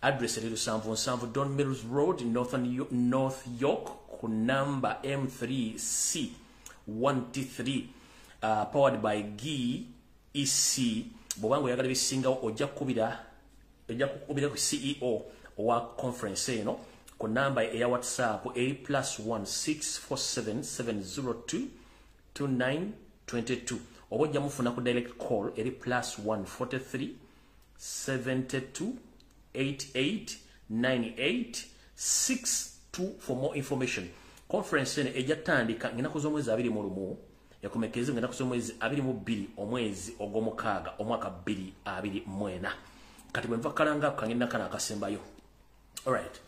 Address eri 77 Don Mills Road, North York, ku number M3C 1T3, powered by GEC. Bw'obanga oyagala ebisingawo ojja kukubira ku CEO owa conference eno ku namba eya WhatsApp eri +1 647 702 2922, oba ojja mufuna ku direct call eri +1 43 72 88 98 62 for more information. Conference eno ejja tandika ng'ennaku z'omwezi 21, yakomekereza ng'ennaku z'omwezi 22 omwezi ogw'omukaaga omwaka 2024. Kati bwe nva kalanga kangenda kana akasembayo. Alright.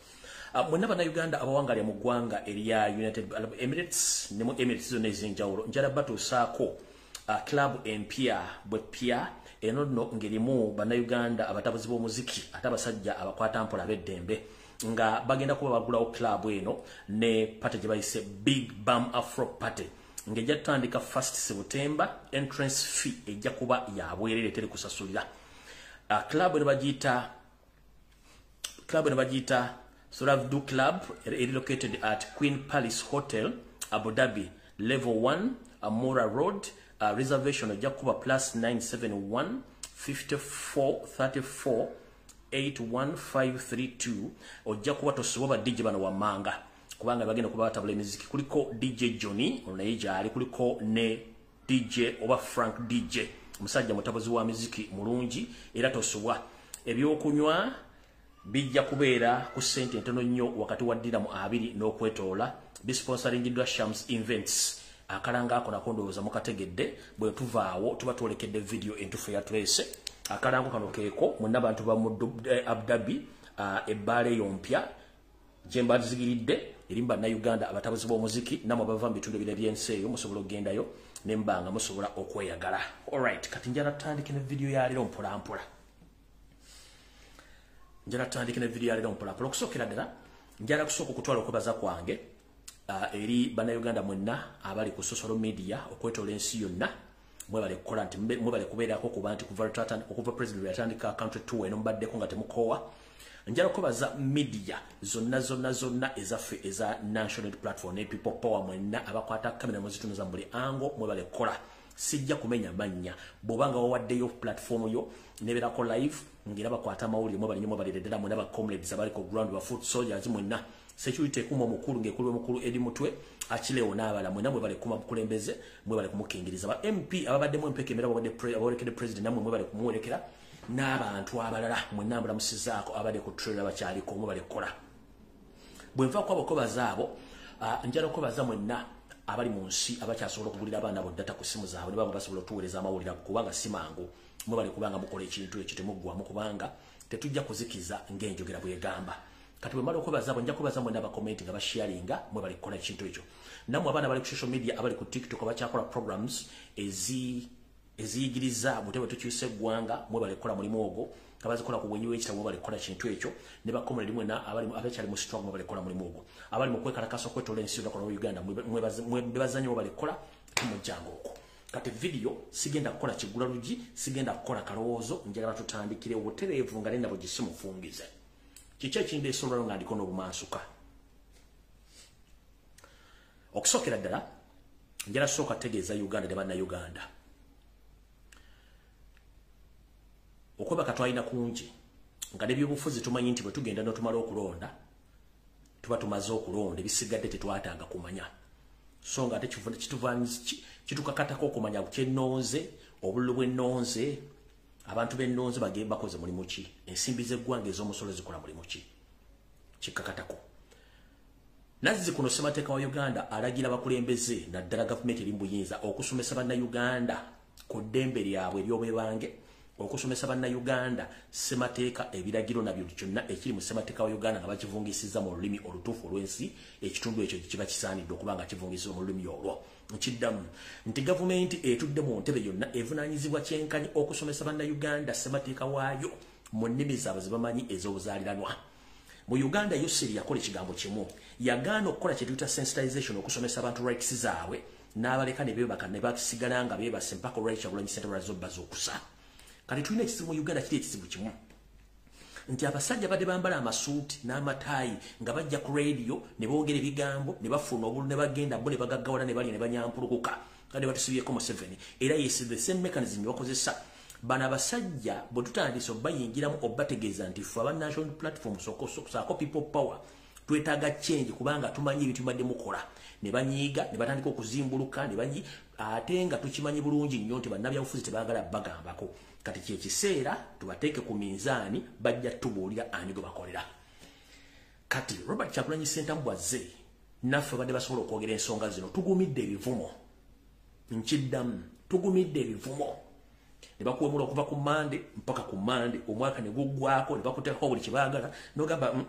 Mwenna bannayuganda abawangalya mu ggwanga erya United Arab Emirates ne mu Emirates zonna ez'enjawulo, njala batuusaako club empya bwepya eno nno ng'erimu bannayuganda abatabuzi b'omuziki ate abasajja abakwata mpola ab'eddembe, nga bagenda kuba bagulawo club eno ne party gye bayise Big Bam Afro Party, ng'ejja tutandika 1 September. Entrance fee ejja kuba ya bwereere, teri kusasulira. Club eno bagiyita Soravdu Club, eri located at Queen Palace Hotel, Abu Dhabi, level 1, Amora Road. Reservation ojja kuba +971 54 34 81532. Ojja kuba tosobola ba DJ bano wammanga, kubanga bagenda kuba batabula emiziki. Kuliko DJ Johnny, ono naye gyali, kuliko ne DJ oba Frank DJ, omusajja mutabuzi wa miziki mulungi era tosobwa. Ebyokunywa bijja kubeera ku ssente entono nnyo, wakati wa diramu 20 n'okwetoola. Bisponsoringiddwa Shams Events. Akalanga ako nako ndowooza mukategedde. Bwe tuvaawo tuba twolekedde video entuufu eyatuleese. Akalango kano keeko mwenna bantu ba mu Abu Dhabi, ebbaala eyo mpya gye mbazigiridde eri bannayuganda abatabuzi b'omuziki nammwe abava mu bitundu ebirala by'ensi eyo, musobola okugendayo ne mbanga musobola okweyagala. Alright, kati njala tutandike ne video ya leero mpola mpola. Njala tutandike ne video ya leero mpola mpola. Okusookera ddala njala kusooka okutwala okwebaza kwange eri bannayuganda mwenna abali ku social media okwetoola ensi yonna. Mwebale kukola nti mwebale kubeerako, kuba nti okuva president lwe yatandika country tour eno mubaddeko nga temukoowa. Njala okwebaza media zonna zonna zonna ezaffe eza National Platform ne People Power, mwenna abakwata kamera muzitunuza mu buli ango, mwebale kukola. Sijja kumenya mannya, bw'obanga wawaddeyo platform yo nebeerako live ng'era bakwata amawulire, mwebale nnyo, mwebalire ddala mwenna ba comrades abali ku ground, ba foot soldiers mwenna, security ekuuma omukulu ng'ekulu omukulu eri mutwe Achileo n'abalala mwenna, mwebale kuma bukulembeze, mwebale kumukingiriza. Ba MP ababaddemu empeke emera abawerekedde president, nammwe mwebale kumuwerekera, n'abantu abalala mwenna mbalamusizaako abadde ku trailer bakyaliko, mwebale kukola. Bwe nva ku abo okwebaza abo, njala okwebaza mwenna abali mu nsi abakyasobola okugulira abaana bo data ku ssimu zaabwe ne baba basobola otuweereza amawulire ago, kubanga si mangu. Mwebale kubanga mukola ekintu ekyo temuggwamu, kubanga tetujja kuzikiza ng'enjogera bw'egamba. Kati bwe mala okwebaza abo, nja kwebaza mwenna abakomenti nga basharinga, mwebale kukola ekintu ekyo. Nammwe abaana abali ku social media, abali ku TikTok, abakyakola programs eziyigiriza bute bwe tukyusa eggwanga, mwebale kukola mulimu ogwo. Abazikola ku bwenyi w'ekitabo, mwebale kukola kintu ekyo. Ne bakomole mwenna abakyali mu struggle, mwebale kukola mulimu ogwo. Abali mu kwekalakasa okwetoola ensi yonna mu Uganda, mwebaza nnyo, mwebale kukola temujjanga okwo. Kati video sigenda kukola kigula lugi, sigenda kukola kalowoozo, njagala tutandikire obutereevu nga nennabo gisimufungize. Kiki ekindeese olwaleero nga ndiko n'obumansuka? Okusookera ddala njala sooka tegeeza Uganda ne bannayuganda okwebaka twalina kungi, nga n'ebyobufuzi tumanyi nti bwe tugenda n'otumala okulonda tuba tumaze okulonda, ebisigadde tetwataaga kumanya. So nga ate kitukakatako okumanya kyennonze, obululu bwennonze, abantu bennonze bakoze mulimu ki, ensimbi z'eggwanga ez'omusolo zikola mulimu ki, kikakatako. Nazzi kuno ssemateeka wa Uganda alagira abakulembeze naddala gavumenti eri mu buyinza okusomesa bannayuganda ku ddembe lyabwe ery'obwebange, okusomesa bannayuganda ssemateeka, ebiragiro nabyo kyonna ekiri mu ssemateeka wa Uganda nga bakivungisizza mu lulimi olutuufu olw'ensi, ekitundu ekyo kiba kisaanidde okuba nga kivungisizza mu lulimi olwo. Nkiddamu nti gavumenti etudde mu ntebe yonna evunaanyizibwa kyenkanyi okusomesa bannayuganda ssemateeka waayo mu nnimi zaabwe ze bamanyi ez'obuzaaliranwa. Mu Uganda Yoseri yakola ekigambo kimu, yagaana okukola kye tuyita sensitization, okusomesa abantu rights zaabwe, n'abaleka ne beebaka ne basigala nga beebase mpaka olwali Kyagulanyi Ssentamu lwazze obbaza okusa. Kati tulina ekizibu mu Uganda, kiri ekizibu kimu Nti abasajja badde bambala amasuuti n'amataayi nga bajja ku radio ne boogera ebigambo ne bafuna obulu ne bagenda bo ne bagaggawala ne balya ne banyampulukuka kandi batusibyeko Museveni. Era yes, the same mechanism bakozesa bano abasajja bwe tutandise obayingiramu obategeeza nti ffe aba National Platform saako People Power twetaaga change kubanga tumanyi ebintu bibadde mukola, ne banyiiga ne batandika okuzimbuluka ne banyi, ate nga tukimanyi bulungi nnyo nti bannabyabufuzi tebaagala bagambako. Kati kye kiseera tubateeke ku minzaani, bajja tubuulira ani gwe bakolera. Kati Robert Kyagulanyi Ssentamu bw'azze, naffe badde basobola okwogera ensonga zino. Tugumidde ebivumo, nkiddamu, tugumidde ebivumo ne bakuwemula okuva ku Mande mpaka ku Mande, omwaka ne guggwako ne bakuteekako buli kye baagala n'ogamba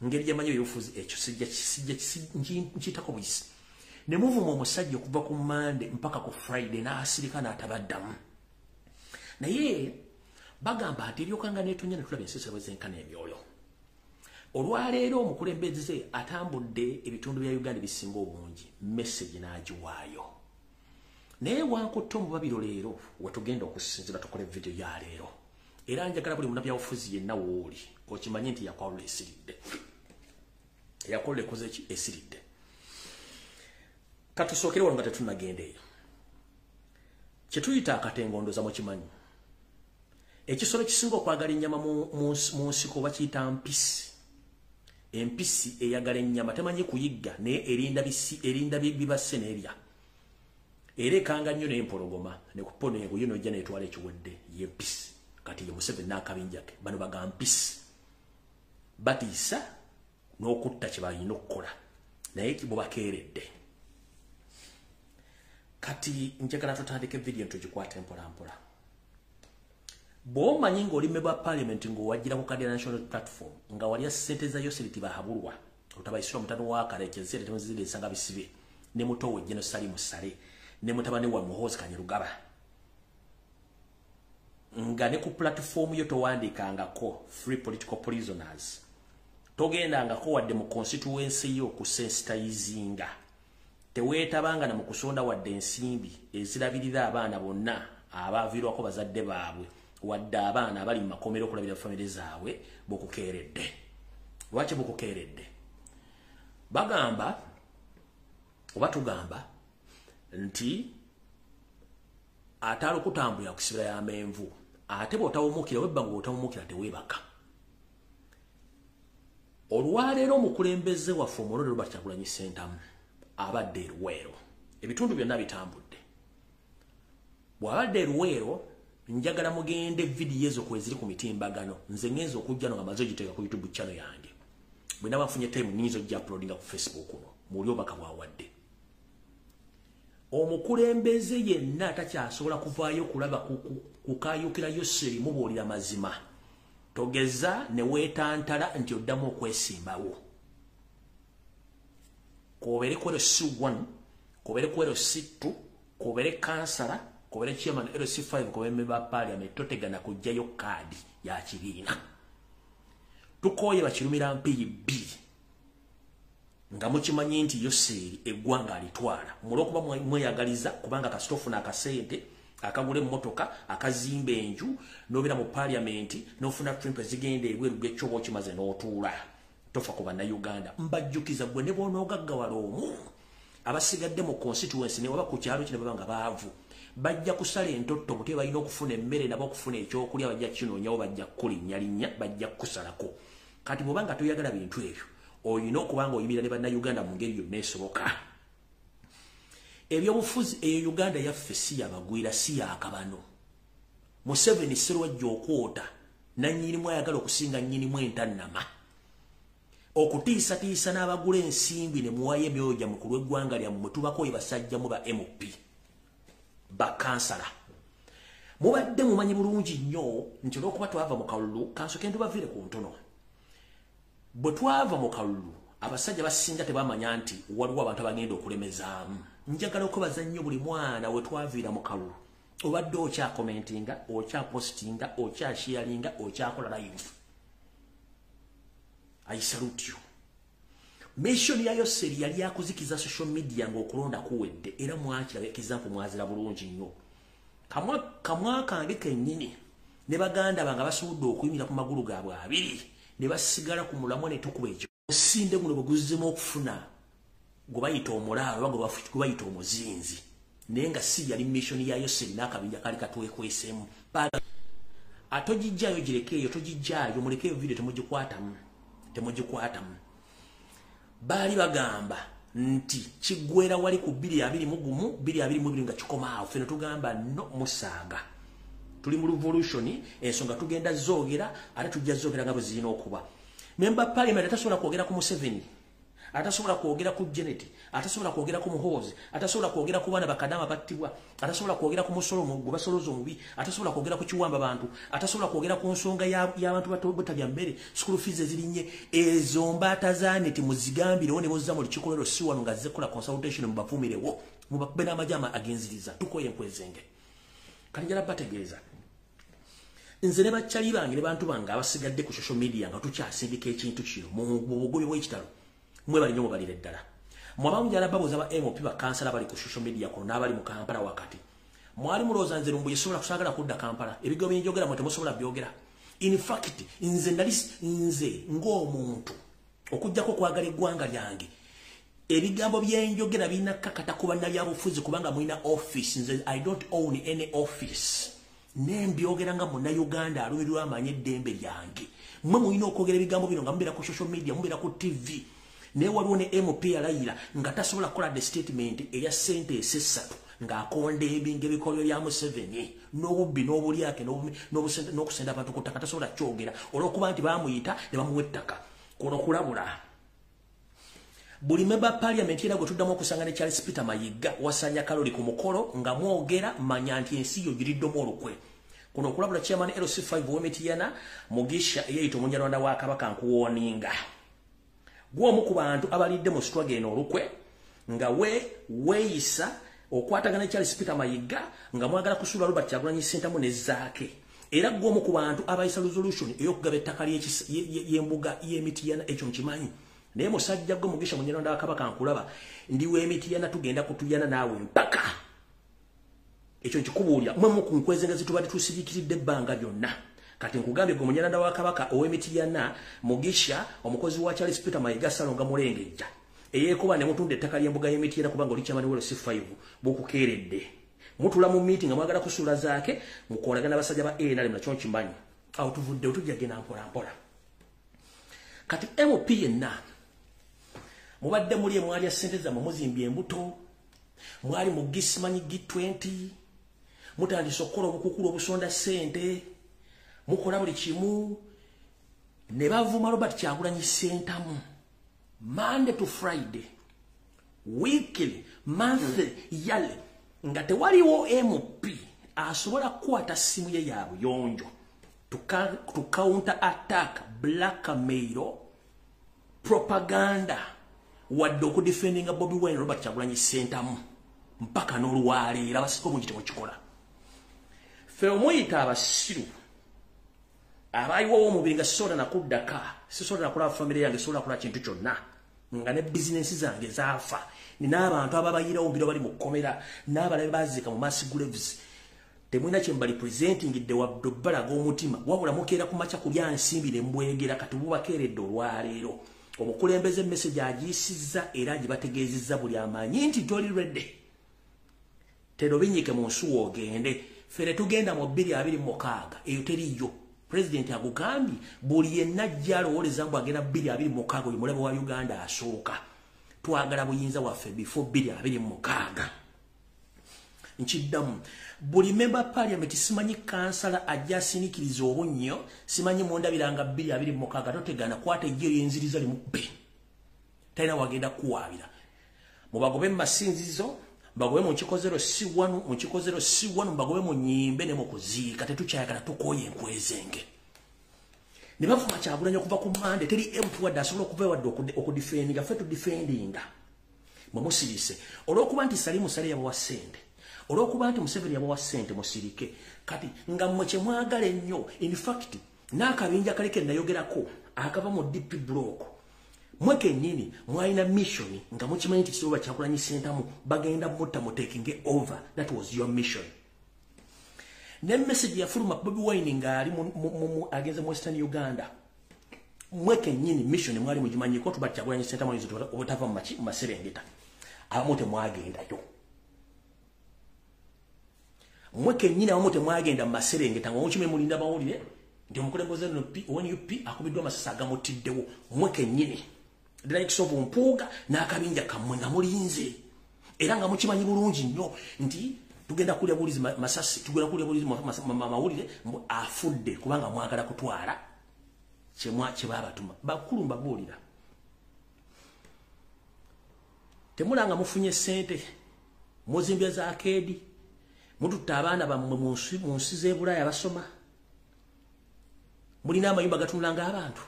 ngeri gyemanyi ebyobufuzi ekyo sijja nkiyitako buyisi. Ne muvuma omusajja okuva ku Mande mpaka ku Friday n'asirika n'atabaddamu. Naye bagamba ati eryokanga neetonya ne tulaba ensiisira bwe zenkana emyoyo. Olwaleero omukulembeze atambudde ebitundu bya Uganda ebisinga obungi, message n'agiwaayo. Naye wankutte omubabiro leero wetugenda okusinzira tukole vidiyo ya leero. Era njagala buli munnabyabufuzi yenna wooli okimanye nti yakwalula esiridde. Yakwalula ekoze ki? Esiridde. Katusookere wano nga tetunnagenda eyo. Kye tuyita akatengo ndoza mukimanyi. Ekisolo ekisinga okwagala ennyama mu nsiko bakiyita mpisi. Empisi eyagala ennyama temanyi kuyigga naye erinda bibase n'erya. Era ekanga nnyo n'empologoma nekupona enguyo n'ojja n'etwala ekiwedde y'empisi. Kati ye Museveni n'akabinja ke bano baga mpisi. Batiisa n'okutta kye balina okukola naye bubakeeredde. Kati njagala tutandike vidiyo tugikwate mpola mpola. Bw'omanyi ng'oli member wa parliament ng'owajjira ku kadi ya National Platform nga walya ssente za Yoseri Tibahaburwa otabayisirwa mutano wa Kaleke ssente temuziresa nga bisibe ne muto we General Salim Saleh ne mutabani wa Muhoozi Kainerugaba nga ne ku platform yo towandiikangako free political prisoners, togendangako wadde mu constituency yo kusensitizinga, teweetabanga na mu kusonda wadde ensimbi ezirabirira abaana bonna abaaviirwako bazadde baabwe wadde abaana abali mu makomero okulabirira famire zaabwe, bukukeeredde. Lwaki bukukeeredde? Bagamba oba tugamba nti ataala okutambulira kusibira y'amenvu, ate bw'otawumukira webba ng'otawumukira teweebaka. Olwaleero omukulembeze waffe omulonde Robert Kyagulanyi Ssentamu abadde e Luweero, ebitundu byonna bitambudde. Bw'abadde e Luweero, njagala mugende vidiyo ezo kweziri ku mitimbagano. Nze ngenza okujja no nga maze ogiteeka ku YouTube channel yange. Bwe naba nfunye time nnyinza ojja uploadinga ku Facebook kuno muli obubaka bwawadde. Omukulembeze yenna atakyasobola kuvaayo kulaba kukaayukira Yoseri mubuulira mazima, togeza ne weetantala nti oddamu okwesimbawo. K'obeere ku LC1, k'obeere ku LC2, k'obeere kansala, k'obeere chairman LC5, k'obeere member wa parliament, totegana kuggyayo kaadi ya kibiina. Tukooye bakirumira mpiyi bbiri nga mukimanyi nti Yoseri eggwanga alitwala mulwokuba mweyagaliza, kubanga kasita ofuna akasente akagula emmotoka akazimba enju n'obeera mu parliament n'ofuna trip ezigenda ebweru gw'ekyoba okimaze n'otuula tofa ku bannayuganda. Mbajjukiza gwe ne bw'onoogaggawala omu abasigadde mu constituency ne waba ku kyalo kino baba nga baavu bajja kusala entotto mutwe, balina okufuna emmere nabo okufuna ekyokulya bajja kinoonyawo, bajja kukulinnyalinnya, bajja kukusalako. Kati bw'oba nga toyagala bintu ebyo olina okuba nga oyimirira ne bannayuganda mu ngeri yonna esoboka. Ebyobufuzi eyo Uganda yaffe si yabagwira, si yakabano. Museveni sserwajja okwota nannyinimu ayagala okusinga nnyinimu entannama, okutiisatiisa n'abagula ensimbi ne muwayo emyoyo gyammwe ku lw'eggwanga lyammwe. Tubakooye basajjamu ba MP bakansala. Mubadde mumanyi bulungi nnyo nti olw'okuba twava mu kalulu, kansooke ntubaviire ku ntono. Bwe twava mu kalulu abasajja basinga tebamanya nti waliwo abantu abagenda okulemezaamu. Njagala okwebaza nnyo buli mwana we twaviira mu kalulu obadde okyakomentinga, okyapostinga, okyasharinga, okyakola live. I salute you. Mission ya Yoseri yali yakuzikiza social media ng'okulonda kuwedde, era mwakiraba example mwazira bulungi nnyo. Kamwa kange kennyini Ne baganda bange basobodde okuyimirira ku magulu gaabwe abiri ne basigala ku mulamwa ne tukuba ekyo. Osinde guno bwe guzzemu okufuna gwe bayita omulaalo oba gwe bayita omuzinzi, naye nga si yali mission ya Yoseri n'akabinja kaali katwekweseemu. Atogijjaayo girekeeyo, togijjaayo, mulekeeyo video temugikwatamu, temugikwatamu. Baali bagamba nti kiggwera wali ku 2021 2022 nga kikoma awo. Ffe tugamba no, musaaga tuli mu revolution, ensonga tugenda zoogera ate tujja zoogera nga bwe zirina okuba. Member parliament atasobola kwogera ku Museveni, atasobola kwogera ku Janet, atasobola kwogera ku Muhoozi, atasobola kwogera ku baana bakadama battibwa, atasobola kwogera ku musolo gwe basoloza omubi, atasobola kwogera ku kiwamba bantu, atasobola kwogera ku nsonga y'abantu batalya mmere, school fees ezirinnye, ezo mbaata za neti muzigambirewo ne bozza mu lukiiko si wano nga zze kukola consultation, mubavumirewo, mubakube n'amajama agenziriza. Tukoye enkwezenge. Kati njala bategeeza nze ne bakyali bange ne bantu bange abasigadde ku social media nga tukyasindika ekintu kino mu bugobe bw'ekitalo, mwebali nnyo, mubalire ddala. Mwabamu njala babuuza ba MP, bakansala bali ku social media kuno n'abali mu Kampala wakati. Mwali mulowooza nze Lumbuye sobola kusaagala kudda Kampala. Ebigambo byenjogera mwe temusobola byogera. In fact, nze nali nze ng'omuntu okuggyako okwagala eggwanga lyange, ebigambo byenjogera birina kakata ku bannabyabufuzi kubanga mulina office. Nze I don't own any office, nembyogera nga munnayuganda alumirirwa amanyi eddembe lyange. Mmwe mulina okwogera ebigambo bino nga mubeera ku social media, mubeera ku TV, naye waliwo ne MP yalayira nga tasobola kukola the statement eya sentence essatu ng'akondembinga ebikolwa bya Museveni n'obubbi n'obulyake n'okusenda abantu ku ttaka. Tasobola kyogera olw'okuba nti baamuyita ne bamuwa ettaka. Kuno kulabula buli member parliament era gwe tuddamu okusanga ne Charles Peter Mayiga wasanya kaloli ku mukolo nga mwogera, manya nti ensi yo giriddemu olukwe. Kuno okulabula chairman LC5 w'Emitiyana Mugisha eyeyita Omunyarwanda wa Kabaka, nkuwooninga gw'omu ku bantu abalidde mu struggle eno olukwe nga we weeyisa okwatagana ne Charles Peter Mayiga nga mwagala kusuula Robert Kyagulanyi Ssentamu ne Zaake, era gw'omu ku bantu abayisa resolution ey'okugaba ettaka y'embuga y'Emitiyana. Ekyo nkimanyi, naye musajja gwe Mugisha Munyarwanda wa Kabaka, nkulaba ndi w'Emitiyana, tugenda kutuyana naawe mpaka. Ekyo nkikubuulira, mwe mu ku nkwezenga zitubadde tusiriikiridde ebbanga lyonna. Kati nkugambye gwe Munyarwanda wa Kabaka ow'Emitiyana Mugisha, omukozi wa Charles Peter Mayiga Salonga Mulengejja eyeekuba ne mutunda ettaka ly'embuga y'Emitiyana kubanga oli chairman LC5, bukukeeredde. Mutula mu meeting nga mwagala kusuula Zaake, mukolagana abasajja ba NRM, nakyo nkimanyi. Awo tuvudde, tujja genda mpola mpola. Kati MP yenna mubadde muli emwalya ssente zammwe, muzimbye embuto, mwali mu gisimanyi G20, mutandise okukola obukukulu obusonda ssente, mukola buli kimu ne bavuma Robert Kyagulanyi Ssentamu Monday to Friday, weekly, monthly, yearly, nga tewaliwo MP asobola kukwata simu ye ya buyonjo to counter attack, blackmail, propaganda, wadde okudefendinga Bobi Wine, Robert Kyagulanyi Ssentamu mpaka n'olwaleero. Abasika obungi temukikola. Ffe omuyita abasiru abayiwawo omubiri nga sisobola nakuddaka, sisobola nakulaba famire yange, sisobola kukola kintu kyonna, nga ne bizinensi zange zaafa. Nina abantu ababayirawo mbiro bali mu kkomera n'abalabe baziika mu mass graves. Temulina kye mbali presentingidde wadde obbalaga omutima, wabula mukeera ku makya kulya nsimbi ne mbwegera. Kati bubakeeredde olwaleero. Omukulembeze message agiyisizza era agibategeezezza buli amanyi nti toli ready, tero binyike mu nsuwa ogende. Fere tugenda mu 2026, eyo teriyo. President agugambye buli yenna ajja alowooleza mbu agenda 2026, oyo mulabe wa Uganda asooka. Twagala buyinza waffe before 2026. Nkiddamu, buli member parliament, simanyi kansala ajja asinikiriza obunnyo, simanyi mundabiranga 2026, totegana, kwata ejjo eryenziriza limukube, talina wagenda kuwaabira. Mubagobe mu masinzizo, bagobe mu nkiiko zero si wanu, mu nkiiko zero si wanu, bagobe mu nyimbe ne mu kuziika. Tetukyayagala, tukooye enkwezenge. Ne bavuma Kyagulanyi okuva ku Mande, teri MP wadde asobola okuva wadde okudefendinga. Ffe tudefendinga, mwe musirise olw'okuba nti Salimu Sale yabawa ssente, olw'okuba nti Museveni yabawa ssente, musirike. Kati nga mmwe kye mwagala ennyo, in fact n'akabinja kali ke nayogerako akava mu DP block, mwe kennyini mwalina mission nga mukimanyi nti kisobola Kyagulanyi Ssentamu bagenda mutta, mutakinge over. That was your mission. Ne message yafuluma Bobi Wine ng'ali agenze mu Western Uganda. Mwe kennyini mission mwali mugimanyiko tuba Kyagulanyi Ssentamu obutava mu maserengeta. Abamu temwagendayo. Mwe kennyini abamu temwagenda mu maserengeta nga mukime mulinda bawulire nti omukulembeze NUP akubiddwa amasasi agamutiddewo. Mwe kennyini the likes of Mpuuga n'akabinja kammwe nga mulinze era nga mukimanyi bulungi nnyo nti tugenda kulya bulizi masasi, tugenda kulya bulizi mawulire afudde kubanga mwagala kutwala kye baabatuma. Bakulu mbabuulira, temulanga mufunye ssente, muzimbye za akeedi, mututta abaana bammwe mu nsi z'e Bulaaya basoma, mulina amayumba gatunulanga abantu.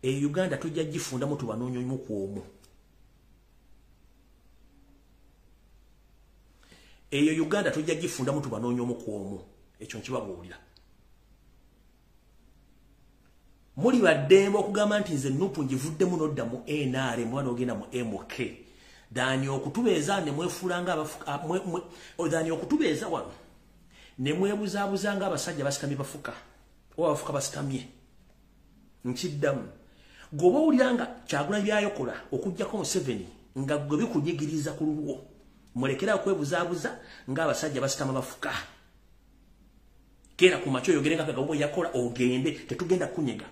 E Uganda tujja gifundamu tubanoonye ku omu. Eyo Uganda tujja gifundamu tubanoonye ku omu. Ekyo nkibabuulira. Muli baddembe okugamba nti nze NUP ngivuddemu n'odda mu NRM oba n'ogenda mu MK. Dani okutubeeza ne mwefuula nga dani okutubeeza wano ne mwebuzaabuza nga abasajja basitamye bafuka oba bafuka basitamye. Nkiddamu. Gwoba owulira nga Kyagulanyi by'ayokola okuggyako Museveni nga gwe bikunyigiriza ku lulwo, mulekera okwebuzaabuza ng'abasajja basitama bafuka. Keera ku makya oyogere nga Kagabo bwe yakola ogende, tetugenda kunyega.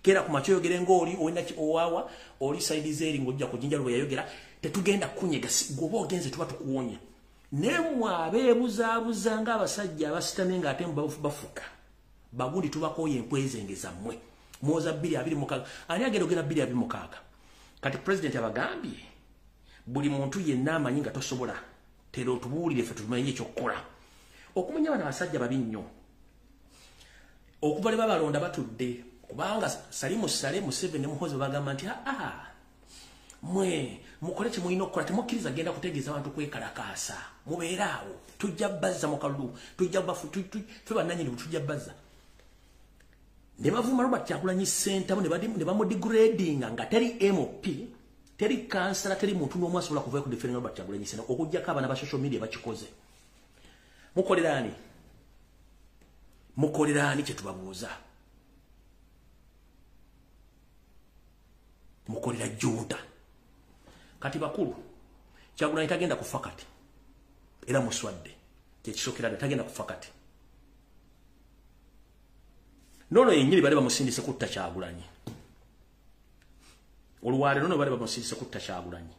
Keera ku makya oyogere ng'oli olina owaawa oli sayidi zeeri ng'ojja ku Jinja lwe yayogera, tetugenda kunyega. Gwoba ogenze tuba tukuwonya. Naye mmwe abeebuzaabuza ng'abasajja abasitamye ng'ate bafuka, bagundi tubakooye enkwezenge zammwe. Mwoza 2026. Ani agenda ogenda 2026? Kati president abagambye buli muntu yenna amanyi nga tosobola tera otubuulire ffe tumanye ekyokukola. Okumanya bano abasajja babi nnyo. Okuva lwe babalonda batudde kubanga Salimu Sale Museveni ne Muhoozi bagamba nti aa mwe mukole kye mulina okukola, temukkiriza genda kutegeeza abantu kwekalakaasa, mubeere awo, tujja bazza mu kalulu, tujja bafu ffe bannannyini tujja bazza. Ne bavuma Robert Kyagulanyi Ssentamu ne bamudegradinga nga teri MP, teri kansala, teri muntu n'omu asobola kuvayo kudefendinga Robert Kyagulanyi Ssentamu okuggyako abaana ba social media bakikoze. Mukolera ani? Mukolera ani kye tubabuuza? Mukolera junta. Kati bakulu, Kyagulanyi tagenda kufa kati. Era muswadde. Kyekisookera ddala tagenda kufa kati. Nono yennyini bali bamusindise kutta Kyagulanyi. Olwaleero nono bali bamusindise kutta Kyagulanyi.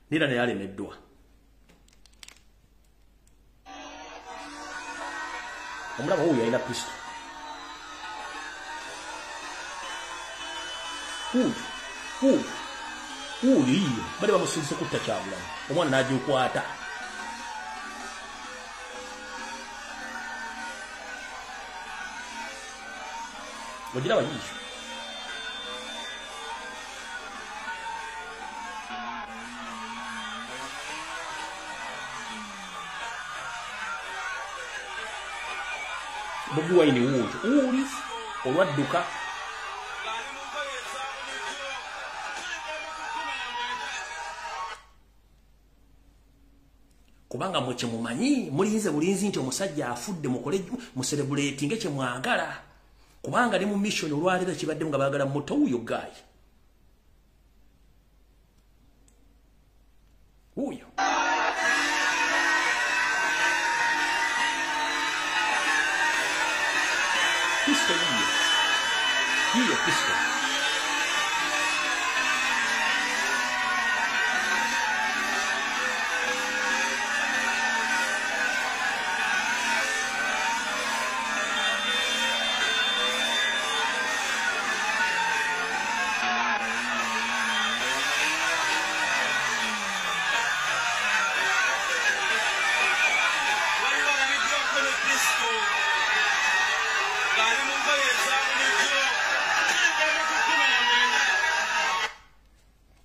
Nira naye alemeddwa. Omulaba wuuyo alina pistol. Wuuyo yiyo bali bamusindise kutta Kyagulanyi. Omwana n'agikwata. Ogiraba yiyo. Bobi Wine wuuyo. Wuuli olwadduka. Kubanga mwe kye mumanyi, mulinze bulinzi nti omusajja afudde mukole muserebuleetinge kye mwagala. Kubanga ne mu mission olwaleero kibaddemu nga baagala muto wuuyo guy. Wuuyo. Pistol yiyo. Yiyo pistol.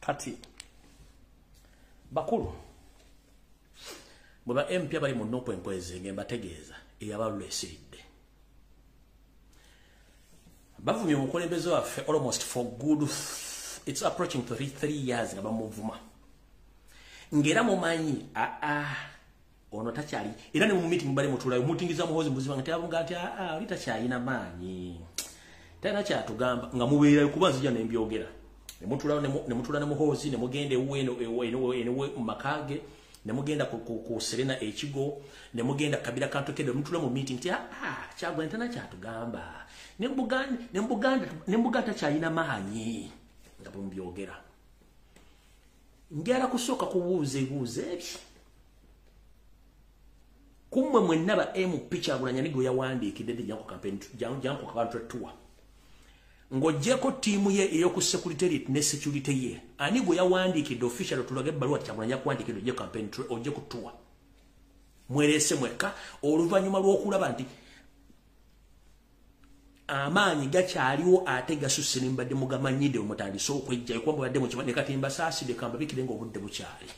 Kati bakulu bwe ba MP abali mu NUP enkwezenge mbategeeza eyabalula esiridde. Bavumye omukulembeze waffe almost for good, it's approaching 33 years nga bamuvuma. Ng'era mumanyi Ono takyali era ne mu meeting bale mutulayo mutingiza Muhoozi muzibanga teyabunga nti oli takyalina maanyi. Tena kyatugamba nga mubeera kuba nzija ne mbyogera. Ne mutula ne Muhoozi ne mugenda ewuwe eno mu makage ne mugenda ku Serena ekigo ne mugenda Kabira Kantokedde mutula mu meeting nti Kyagulanyi tena kyatugamba. Ne Buganda takyalina maanyi nga bwe mbyogera. Njala kusooka kubuuza ebibuuzo ebyo. Kummwe mwenna ba MP Kyagulanyi nigo yawandiikidde janko campaign janko country tour. Ng'oggyeko ttiimu ye ey'oku secretariat ne security ye. Ani gwe yawandiikidde official tulage ebbaluwa Kyagulanyi yakuwandiikidde ojje campaign ojje ku tour. Mwerese mwekka oluvannyuma lw'okulaba nti amaanyi gakyaliwo ate gasusse ne mbadde mugamanyidde mutandise okwejjayo kuba mubadde mukimanyi ne kati mbasaasidde kambabikire ng'obudde bukyali.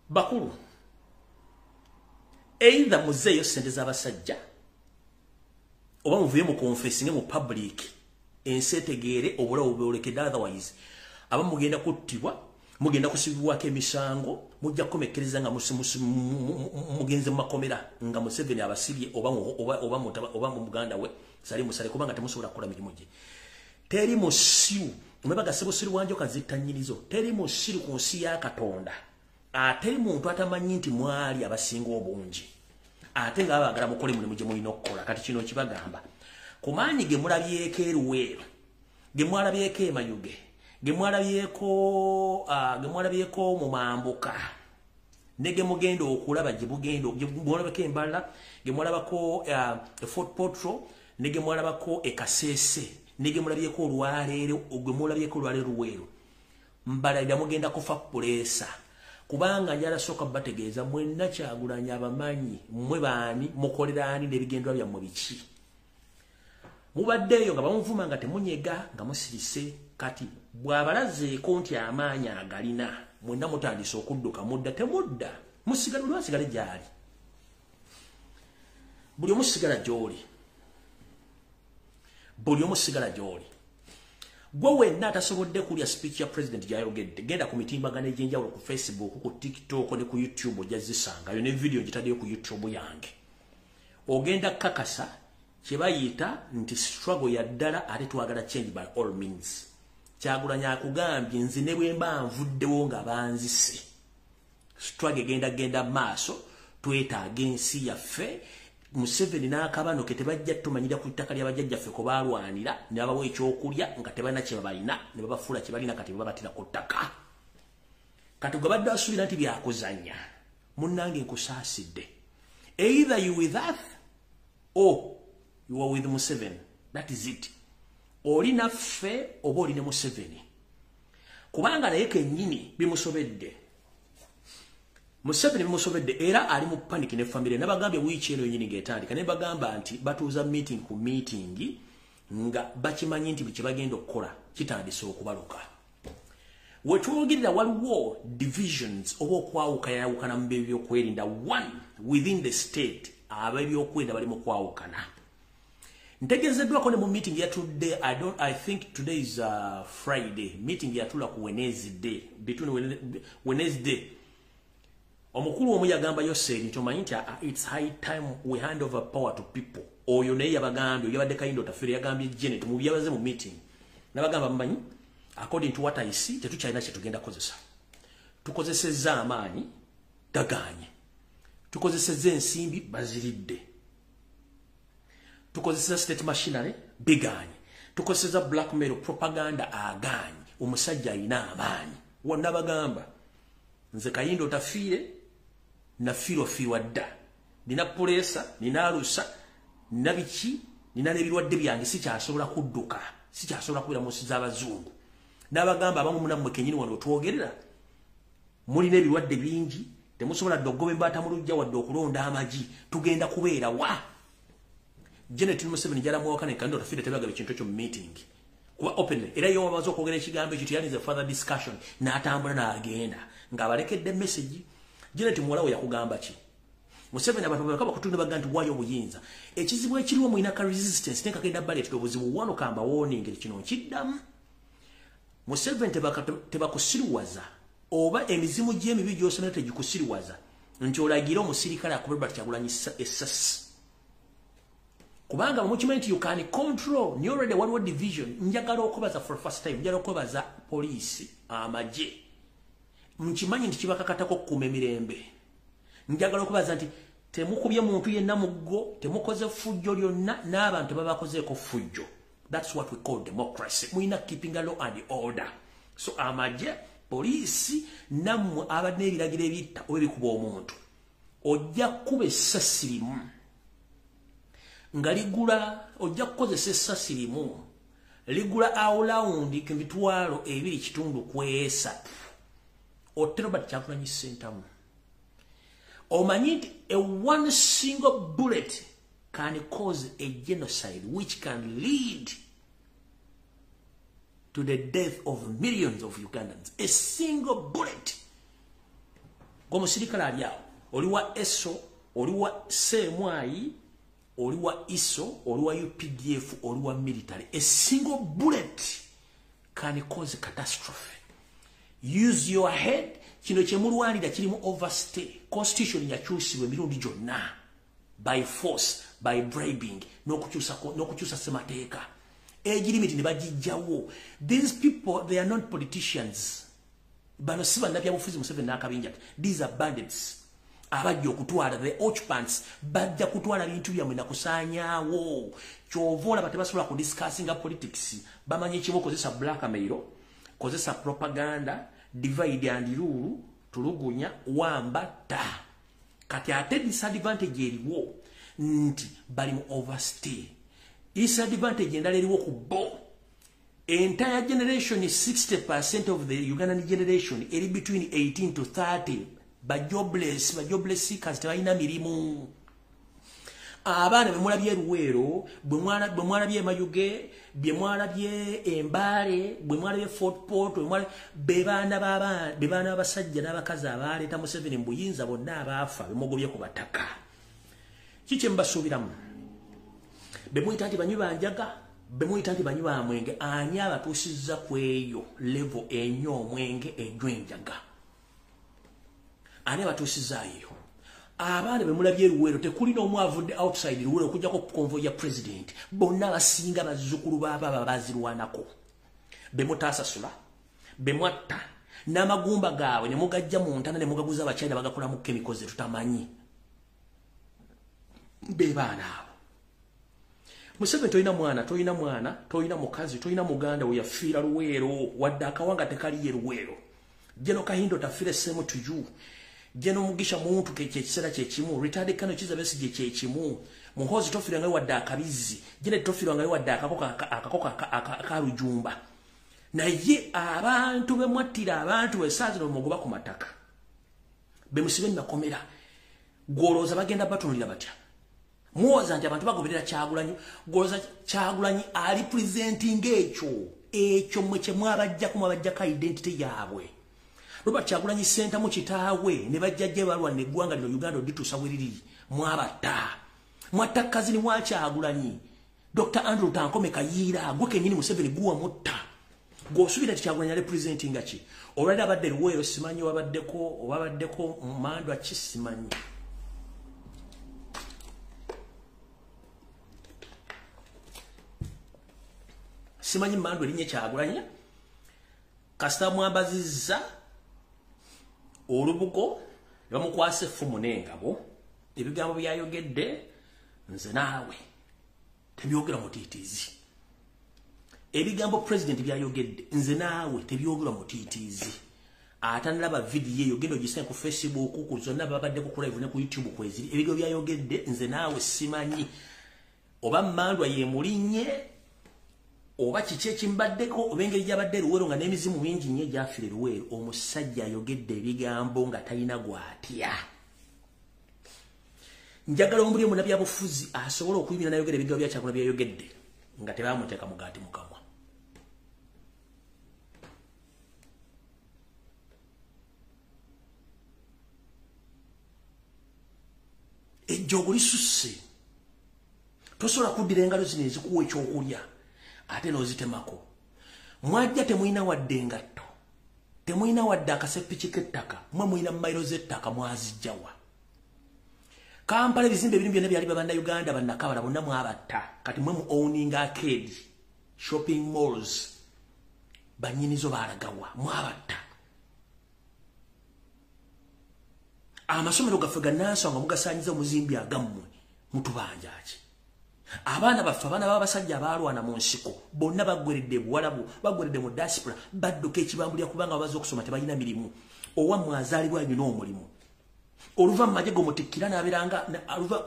Bakulu, either muzeeyo ssente z'abasajja oba muvuye mu confessing mu public ensi etegeere obulawo bwolekedde, otherwise aba mugenda kuttibwa, mugenda kusibibwako emisango, mujja kukomekkereza nga mugenze mu makomera nga Museveni abasibye oba mu muganda we Salim Musale, kubanga temusobola kukola mirimu gye. Teri musiru mwebaga sebusiru wanjoka zitta nnyinizo. Teri musiru ku nsi ya Katonda ateri muntu atamanyi nti mwali abasinga obungi ate nga baagala mukole mulimu gye mulina okukola. Kati kino kibagamba ku maanyi ge mulabyeko eruweero, ge mwalabyeko emayuge, ge mwalabyeko mu mambuka ne ge mugenda okulaba gye bugenda, ge mwalabako embala, ge mwalabako Fort Portal ne ge mwalabako e Kasese ne ge mulabyeko olwaleero, ge mulabyeko olwaleero Luweero, mbalalira mugenda kufa puleesa. Kubanga njala sooka bategeeza mwenna Kyagulanyi abamanyi mmwe baani, mukolera ani n'ebigendwa byammwe biki. Mubaddeeyo nga bamuvuma nga temunyega nga musirise. Kati bw'abalazeeko nti amaanyi agalina mwenna mutandise okudduka mudda, temudda, musigale buli wasigale gy'ali, buli omu sigala gy'oli, buli omu sigala gy'oli. Gwe wenna atasobodde kulya speech ya president gy'ayogedde, genda ku mitimbagano egy'enjawulo ku Facebook, ku TikTok ne ku YouTube ojja zisangayo, ne video ngitaddeyo ku YouTube yange. Ogenda kakasa kye bayita nti struggle ya ddala ate twagala change by all means. Kyagulanyi akugambye nze ne bwe mba nvuddewo nga banzise, struggle egenda genda maaso, twetaaga ensi yaffe. Museveni n'akabano ke tebajja tumanyira ku ttaka ly'abajjajjaffe ko baalwanira ne babawa ekyokulya nga tebalina kye babalina ne babafuula kye balina, kati babatira ku ttaka. Kati gwe badde asuubira nti byakuzannya, munnange nkusaasidde. Either you with us or you are with Museveni. That is it. Oli naffe oba oli ne Museveni, kubanga naye kennyini bimusobedde. Museveni bimusobedde era ali mu panic ne family. Nabagambye wiiki eno yennyini ng'etandika ne bagamba nti batuuza meeting ku meeting nga bakimanyi nti kye bagenda okukola kitandise okubaluka. Wetwogerera waliwo divisions oba okwawukayawukana mu byokwerinda. One, within the state ab'ebyokwerinda bali mu kwawukana. Ntegeezeddwako ne mu meeting yatudde, I think today is Friday, meeting yatula ku Wednesday, between Wednesday omukulu omu yagamba Yoseri nti omanyi nti it's high time we hand over power to people. Oyo naye yabagambye, yabadde Kayindo Tafire yagambye Janet mu byabaze mu meeting nabagamba mmanyi according to what I see tetukyalina kye tugenda kukozesa. Tukozesezza amaanyi gagaanye, tukozesezza ensimbi baziridde, tukozesezza state machinery bigaanye, tukozesezza blackmail propaganda agaanye. Omusajja alina amaanyi. Wonna bagamba nze Kayindo Otafiire nafiirwa fiirwa dda, nina puleesa, nina alusa, nina biki, nina n'ebirwadde byange, sikyasobola kudduka, sikyasobola kubeera mu nsi z'abazungu. N'abagamba abamu munammwe kennyini wano otwogerera mulina ebirwadde bingi, temusobola dde okugoba embaata mu luggya wadde okulonda amagi, tugenda kubeera wa? Janet Museveni njala muwaka ne Kayindo Otafiire tebagaba ekintu ekyo mu meeting kuba openly. Era yo wamaze okwogera ekigambo ekyo teyanize further discussion, n'atambula n'agenda ng'abalekedde message. Janet muwala we yakugamba ki? Museveni abantu baka bakutunda baga nti waayo obuyinza. Ekizibu ekiriwo mulina ka resistance ne kagenda baleetera obuzibu. Wano kamba warning, kino nkiddamu, Museveni tebakusiruwaza. Oba emizimu gy'emibi gy'osomera tegikusiriwaza nti olagira omusirikale akube Robert Kyagulanyi essasi. Kubanga mukimanyi nti you can control, ni already waliwo division. Njagala okwebaza for first time, njagala okwebaza poliisi, amagye. Nkimanyi nti kibakakatako okukuuma emirembe. Njagala okwebaza nti temukubye muntu yenna muggo, temukoze ffujjo lyonna, n'abantu babakozeeko ffujjo. That's what we call democracy. Mulina keeping a law and order. So amagye, poliisi, nammwe abadde n'ebiragiro ebitta oba ebikuba omuntu, ojja kukuba essasi limu nga ligula, ojja kukozesa essasi limu ligula awulawundi ku 2.3 otte Robert Kyagulanyi Ssentamu. Omanyi nti a one single bullet can cause a genocide which can lead to the death of millions of Ugandans. A single bullet. Gwomusirikale ali awo, oli wa ESO, oli wa CMI, oli wa ISO, oli wa UPDF, oli wa military. A single bullet can cause a catastrophe. Use your head. Kino kyemulwanira kirimu overstay. Constitution yakyusibwa emirundi gyonna by force, by bribing, n'okukyusa ssemateeka. Age limit ne bagijjawo. These people, they are not politicians. Bano si bannabyabufuzi Museveni n'akabinja. These are bandits. Abajja okutwala, the occupants, bajja kutwala bintu byammwe na kusaanyaawo. Ky'ova olaba tebasobola kudiscussinga politics. Bamanyi kimu, kozesa blackmail, kozesa propaganda, divide and rule, tulugunya, wamba, ta. Kati ate disadvantage eriwo nti bali mu overstay. Disadvantage endala eriwo ku bo, entire generation, 60% of the Ugandan generation eri between 18 to 30, ba jobless, ba jobless seekers, tebalina mirimu. Abaana bemulabye Luweero, bwe mwalabye Mayuge, bye mwalabye Embale, bwe mwalabye Fort Port, be baana b'abasajja n'abakazi abaleeta Museveni mu buyinza bonna abaafa bemugobye ku bataka. Kiki mbasuubiramu? Bemuyita nti banywi banjaga, bemuyita nti banywi ba mwenge, ani abatuusizza ku eyo level enywa omwenge, enywa enjaga? Ani abatuusizzaayo? Abaana bemulabye Luweero, tekulina omu avudde outside Luweero okujjako convoy ya president. Bonna abasinga bazzukulu baaba bazirwanako, bemutaasasula, bemwatta n'amagumba gaabwe ne mugajja mu ntana ne mugaguza Abachina bagakolamu chemicals tutamanyi. Be baana abo. Museveni tolina mwana, tolina mwana, tolina mukazi, tolina muganda we yafiira Luweero, wadde akawanga tekaliye Luweero. General Kahindo Otafiire, same to you. General Mugisha Muntu kyekiseera kyekimu, retired Colonel Kizza Besigye kyekimu, Muhoozi tofiirangayo wadde akabizzi, Janet tofiirangayo wadde akakoko akalujumba. Naye abantu bemwattira abantu esaazi mugoba ku mataka, bemusibe makomera, gwolowooza bagenda batunulira batya? Muwoza nti abantu bagoberera Kyagulanyi, gwolowooza Kyagulanyi ali presenting ekyo mmwe kye mwabajjako, mwabajjako identity yaabwe. Robert Kyagulanyi Ssentamu kitaawe ne bajjajja balwana eggwanga lino Uganda odituusa we liri, mwabatta. Mwatta kazini wa Kyagulanyi, Dr. Andrew Tankome Kayiira, gwe kennyini Museveni guwa mutta. Gw'osuubira nti Kyagulanyi ali presentinga ki? Olwaliro abadde Luweero simanyi obabaddeko Mandwa ki simanyi. Simanyi Mandwa erinnya Kyagulanyi. Kasita mwambazizza olubugo ne bamukwasa effumu n'engabo, ebigambo byayogedde nze naawe tebyogera mutiitiizi. Ebigambo president byayogedde nze naawe tebyogera mutiitiizi. Atanalaba vidiyo eyo genda ogisanga ku Facebook, ku zonna babaddeko ku live ne ku YouTube kweziri. Ebigambo byayogedde nze naawe simanyi oba Mandwa yemulinnye oba kiki ekimbaddeko oba engeri gy'abadde Luweero nga n'emizimu mingi nnyo egyafiira Luweero. Omusajja ayogedde ebigambo nga talina gw'atya. Njagala omuli omunnabyabufuzi asobola okuyimirira n'ayogera ebigambo bya Kyagulanyi byayogedde nga tebamuteeka mugaati mu kamwa. Ejjoogo lisusse. Tosobola kuddira engalo zino ezikuwa ekyokulya ate n'ozitemako. Mwajja temulina wadde engatto, Temulina wadde akasepiki k'ettaka, mwe mulina mayiro z'ettaka mwazijjawa. Kampala ebizimbe ebirimu byonna byali bannayuganda bannakabala bonna mwabatta. Kati mwe mu owning arcade, shopping malls, bannyinizo baalagawa, mwabatta. Amasomero gaffe gannansonga mugasaanyiza omuzimbi agammwe, mutubanja ki? Abaana baffe, abaana b'abasajja abaalwana mu nsiko bonna baggweredde Buwalabu, baggweredde mu diaspora, badduka ekibambulira kubanga babaze okusoma tebalina mirimu. Owammwe azaalibwa alina omulimu. Oluva mu magye gomutikkira n'abeeranga,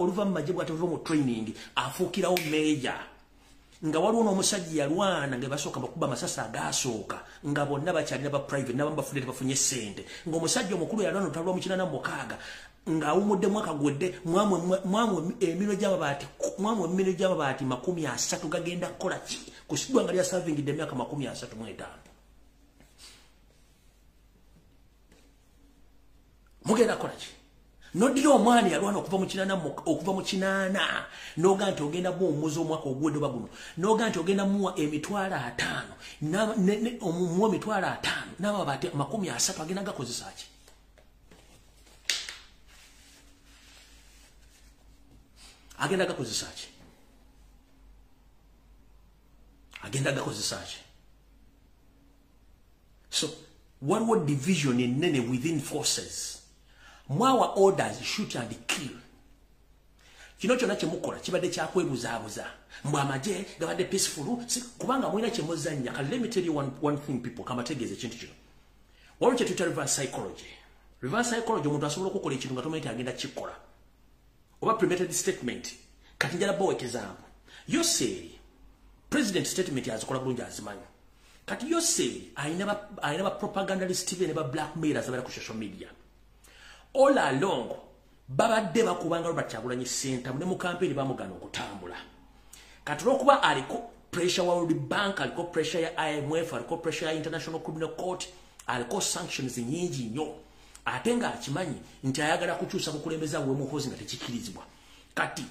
oluva mu magye bw'atava mu training afuukirawo meeja. Nga waliwo n'omusajja yalwana nga basooka bakuba amasasi agaasooka nga bonna bakyalina ba private n'abamu bafudde tebafunye ssente. Ng'omusajja omukulu yalwana olutalo lwa mu 1986 ng'awummudde mwaka gwedde, mwamwe eminwe gy'amabaati, mwamwe eminwe gy'amabaati 30 gagenda kukola ki? Ku ggwanga lya savingidde emyaka 35. Mugenda kukola ki? Noddira omwana yalwana okuva mu 80 n'oga nti ogenda muwummuza omwaka oguwedde oba guno, n'oga nti ogenda muwa 50,000, omuwa 50,000 n'amabaati 30 agenda gakozesa ki? Agenda gakozesa ki? Agenda gakozesa ki? So waliwo division ennene within forces. Mwawa orders shoot and kill. Kino kyonna kye mukola kibadde kyakwebuzaabuza. Mbw amagye gabadde peaceful, kubanga mulina kye muzannya. Kale let me tell you one thing people, kamategeeze ekintu kino. Waliwo kye tuyita reverse psychology. Reverse psychology, omuntu asobola okukola ekintu nga tomanyi nti agenda kukikola. Oba premeditated statement. Kati njala bawa example. Yoseri, president statement azikola bulungi azimanyi. Kati Yoseri alina ba propagandalist be ne ba blackmailers abeera ku social media. All along babadde bakubanga Robert Kyagulanyi Ssentamu ne mu campaign bamugana okutambula. Kati olwokuba aliko pressure wa World Bank, aliko pressure ya IMF, aliko pressure ya International Criminal Court, aliko sanctions nyingi nnyo. Ate nga akimanyi nti ayagala kukyusa bukulembeze bwe Muhoozi nga tekikirizibwa. Kati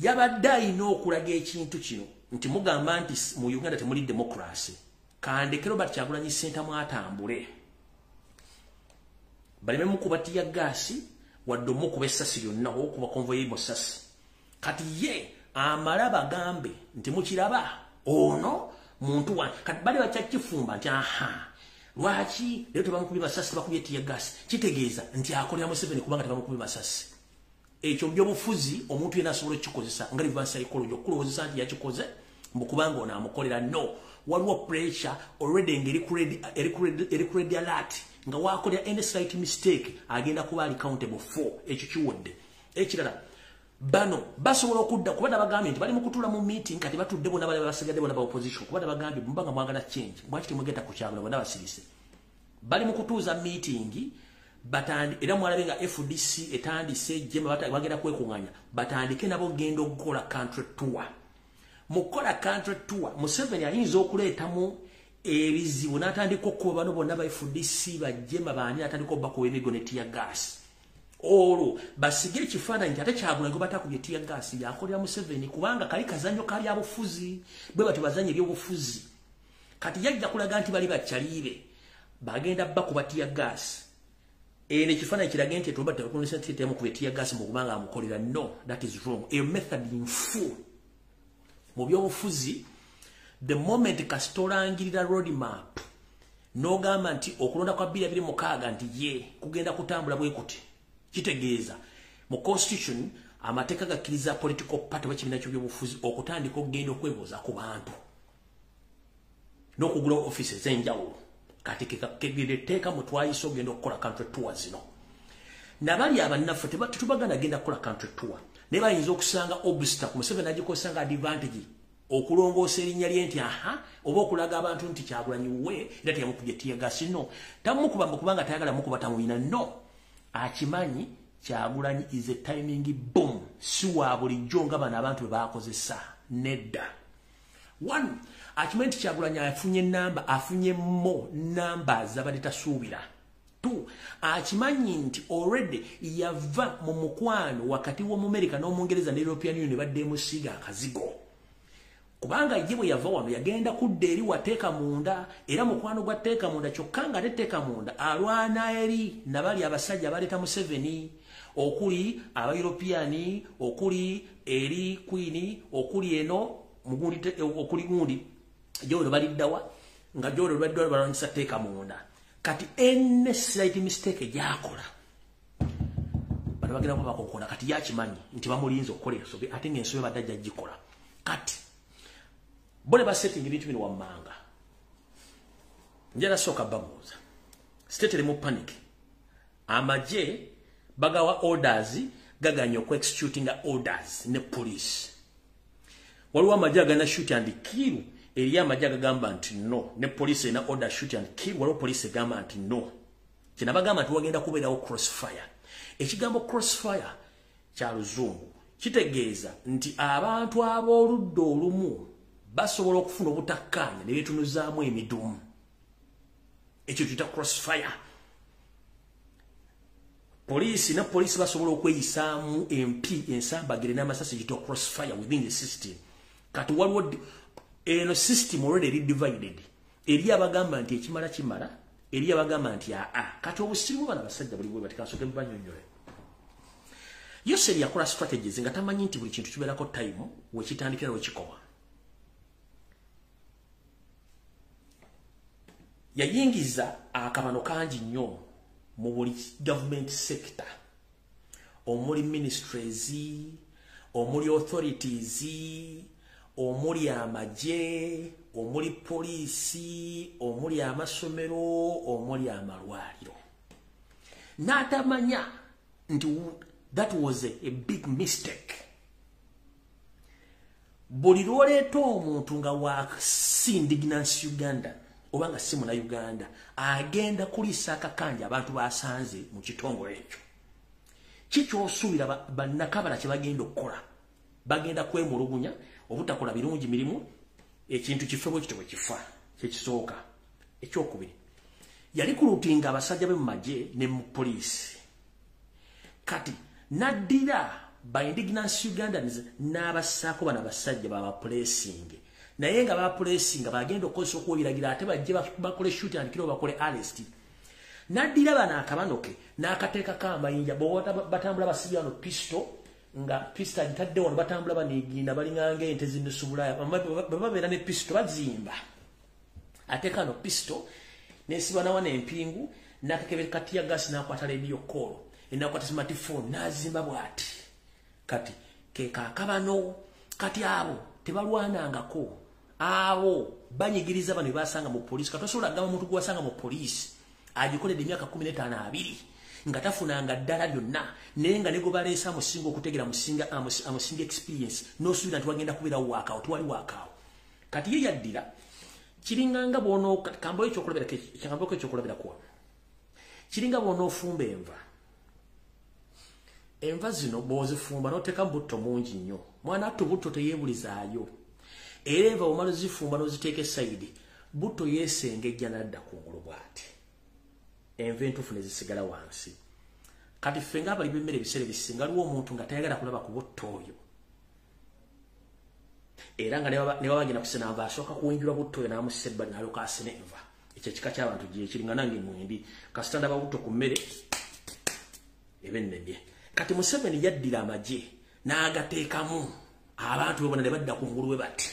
yabadde alina okulaga ekintu kino nti mugamba nti mu Uganda temuli democracy. Kandeke Robert Kyagulanyi Ssentamu atambule. Baleme mukuba tear gas wadde omukuba essasi lyonna okuba convoy mu ssasi. Kati ye amala bagambe nti mukiraba ono muntu wa kati bali bakyakifumba nti aha lwaki leero tebamukubye masasi bakubye tear gas, kitegeeza nti akolera Museveni kubanga tebamukubye masasi. Ekyo byobufuzi omuntu yenna asobola okukikozesa nga reverse psychology, okulowoozesa nti yakikoze mbu kubanga ono amukolera. No, waliwo pressure already nga eri ku red alert, nga wakolera any slight mistake agenda kuba ali accountable for. Ekyo kiwodde. Ekirala, bano basobola okudda kuba nabagambye nti bali mu kutuula mu meeting, kati batudde bonna bali basigadde bonna ba opposition, kuba nabagambye mubanga mwagala change, lwaki temwegeta ku Kyagulanyi, bonna basirise. Bali mu kutuuza meeting batandi, era mwalabe nga FDC etandise jema bagenda kwekunganya batandike nabo genda okukola country tour. Mu kukola country tour Museveni ayinza okuleetamu ebizibu n'atandika okukuba bano bonna ba FDC bajjema baani, atandika obbakuba emigo ne tear gas. Olwo basigire ekifaananyi nti ate Kyagulanyi gwe batakubye tear gas yakolera Museveni, kubanga kali kazannyo ka byabufuzi, bwe batyo bazannya ebyobufuzi. Kati yajja kulaga nti bali bakyaliire bagenda bakuba tear gas. Eno ekifaananyi kirage nti temukuba tear gas mu kubanga amukolera. No, that is wrong. A method nfu mu byobufuzi. The moment kasita olangirira road map n'ogamba nti okulonda kwa 2026 nti ye kugenda kutambula bwe kuti, kitegeeza mu constitution amateeka gakkiriza political party oba ekibiina ky'ebyobufuzi okutandika okugenda okwebuuza ku bantu n'okugula office ez'enjawulo. Kati etteeka mwe twayise ogenda okukola country tour zino. Nabali abannaffe tetubagana genda kukola country tour, naye bayinza okusanga obstacle Museveni agikozesa nga advantage okulongoosa erinnya lye nti aha, oba okulaga abantu nti Kyagulanyi we era teyamukubye tear gas. No, tamukuba kubanga tayagala mukuba, tamuyina. No, akimanyi Kyagulanyi is a timing bomb, si wa bulijjo nga bano abantu bwe bakozesa nedda. One, akimanyi nti Kyagulanyi afunye namba, afunye mo namba zabadde tasuubira. Two, akimanyi nti already yava mu mukwano wakati w'Omumerika n'Omungereza ne European Union badde emusiiga akazigo. Kubanga ye bwe yava wano yagenda kudda eri wateeka munda, era mukwano gwa teeka munda, kyokka nga teteeka munda alwana eri nabali abasajja baleeta Museveni, okuli aba European, okuli eri Queen, okuli eno mugundi, okuli gundi jolo baliddawa nga jolo baliddawa balwanyisa teeka munda. Kati any slight mistake gyakola bano bagenda kuba bakokola. Kati yakimanyi nti bamulinze okukola ensobi, ate ng'ensobi badde ajja gikola. Kati bole basetting ebintu bino wammanga. Njala sooka babuuza, state eri mu panic, amagye bagawa orders gaganya okuexecutinga orders ne police. Waliwo amagye agana shoot and kill, eri amagye agagamba nti no, ne police erina order shoot and kill, waliwo police egamba nti no. Kyenabagamba nti wagenda kubeerawo crossfire. Ekigambo crossfire kya luzungu kitegeeza nti abantu ab'oludda olumu basobola okufuna obutakkaanya ne beetunuzaamu emidumu. Ekyo tuyita crossfire. Poliisi ne poliisi basobola okweyisaamu empi, ensambagere n'amasasi, giyitwa crossfire within the system. Kati waliwo eno system already eri divided. Eri abagamba nti ekimala kimala, eri abagamba nti aa. Kati obusiru bano abasajja buli bwe bati, kansooke mbanyonnyole. Yoseri yakola strategies nga tamanyi nti buli kintu kibeerako time wekitandikira wekikoma. Yayingiza akabano kangi nnyo mu buli government sector, omuli ministries, omuli authorities, omuli amagye, omuli poliisi, omuli amasomero, omuli amalwaliro. N'atamanya nti that was a big mistake. Buli lwoleeta omuntu nga wa si indigenous Uganda oba nga si muna Uganda, agenda kuliisa akakanja abantu basanze mu kitongole ekyo. Kikyosuubira bannakabala kye bagenda okukola? Bagenda kwemulugunya obutakola birungi mirimu, ekintu kife bwe kityo bwe kifa. Kyekisooka. Ekyokubiri, yali kulutinga abasajja be mu magye ne mu poliisi. Kati n'addira ba indigenous Ugandans n'abassaako bano abasajja babapulesinge, naye nga bapulesinga bagenda okukozesa okuwebiragira ate bajje bakole shoot and kill, bakole arrest. N'addira bano akabano ke n'akateekako amayinja, batambula basibye wano pisto, nga pisto agitadde wano, batambula baniiginda balinganga ente zinusubulaya, bwe babeera ne pisto bazimba. Ateeka wano pisto nesiba na wano empingu, n'akakebe ka tear gas, n'akwata radio call, n'akwata smartphone n'azimba bw'ati. Kati ke kakabano. Kati abo tebalwanangako, abo banyigiriza bano basanga mu poliisi. Kati osobola kugamba omuntu gw'osanga mu poliisi agikoledde emyaka 15 20 nga tafunanga ddala lyonna, naye nga ne gwe baleese amusinga okutegera, amusinga experience, n'osuubira nti wagenda kubeerawo waakaawo, tewali waakaawo. Kati ye yaddira kiringanga bw'ono kambayo ekyokulabirako, kiringa bw'onoofumba enva. Enva zino bw'ozifumba n'oteekamu butto mungi nnyo, mwana attu butto teyeebulizaayo. Era enva bw'omala ozifumba n'oziteeka esayidi, butto yeesengejja n'adda kungulu bw'ati, enva entuufu ne zisigala wansi. Kati ffe ng'abali b'emmere ebiseera ebisinga waliwo omuntu nga tayagala kulaba ku butto oyo, era nga ne baba bagenda kusena nva asooka kuwenjula butto oyo n'amussa ebbali n'alyoka asena enva. Ekyo ekika ky'abantu gye kiri, nga nange mwendi kasita ndaba butto ku mmere eba ennemye. Kati Museveni yaddira amagye n'agateekamu abantu be bonna ne badda ku ngulu we bati.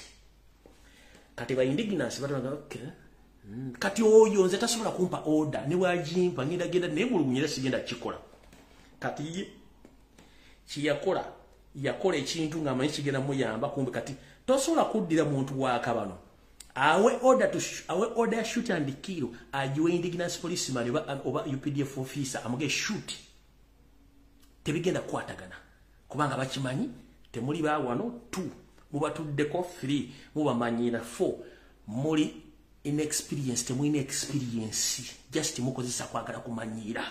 Kati ba indigenous batanga okay. Kati oyo nze tasobola kumpa order, ne bw'agimpa ngenda genda neemulugunya era sigenda kukikola. Kati ye kyeyakola, yakola ekintu ng'amanyi kigenda muyamba, kumbe kati tosobola kuddira muntu wa kabano awe order to awe order shoot and kill, agiwe indigenous policeman oba UPDF officer amuge shoot. Tebigenda kukwatagana kubanga bakimanyi temuli ba wano 2 mubatuddeko 3 mubamanyira 4 muli inexperienced, temulina experience, just mukozesa kwagala kumanyiira.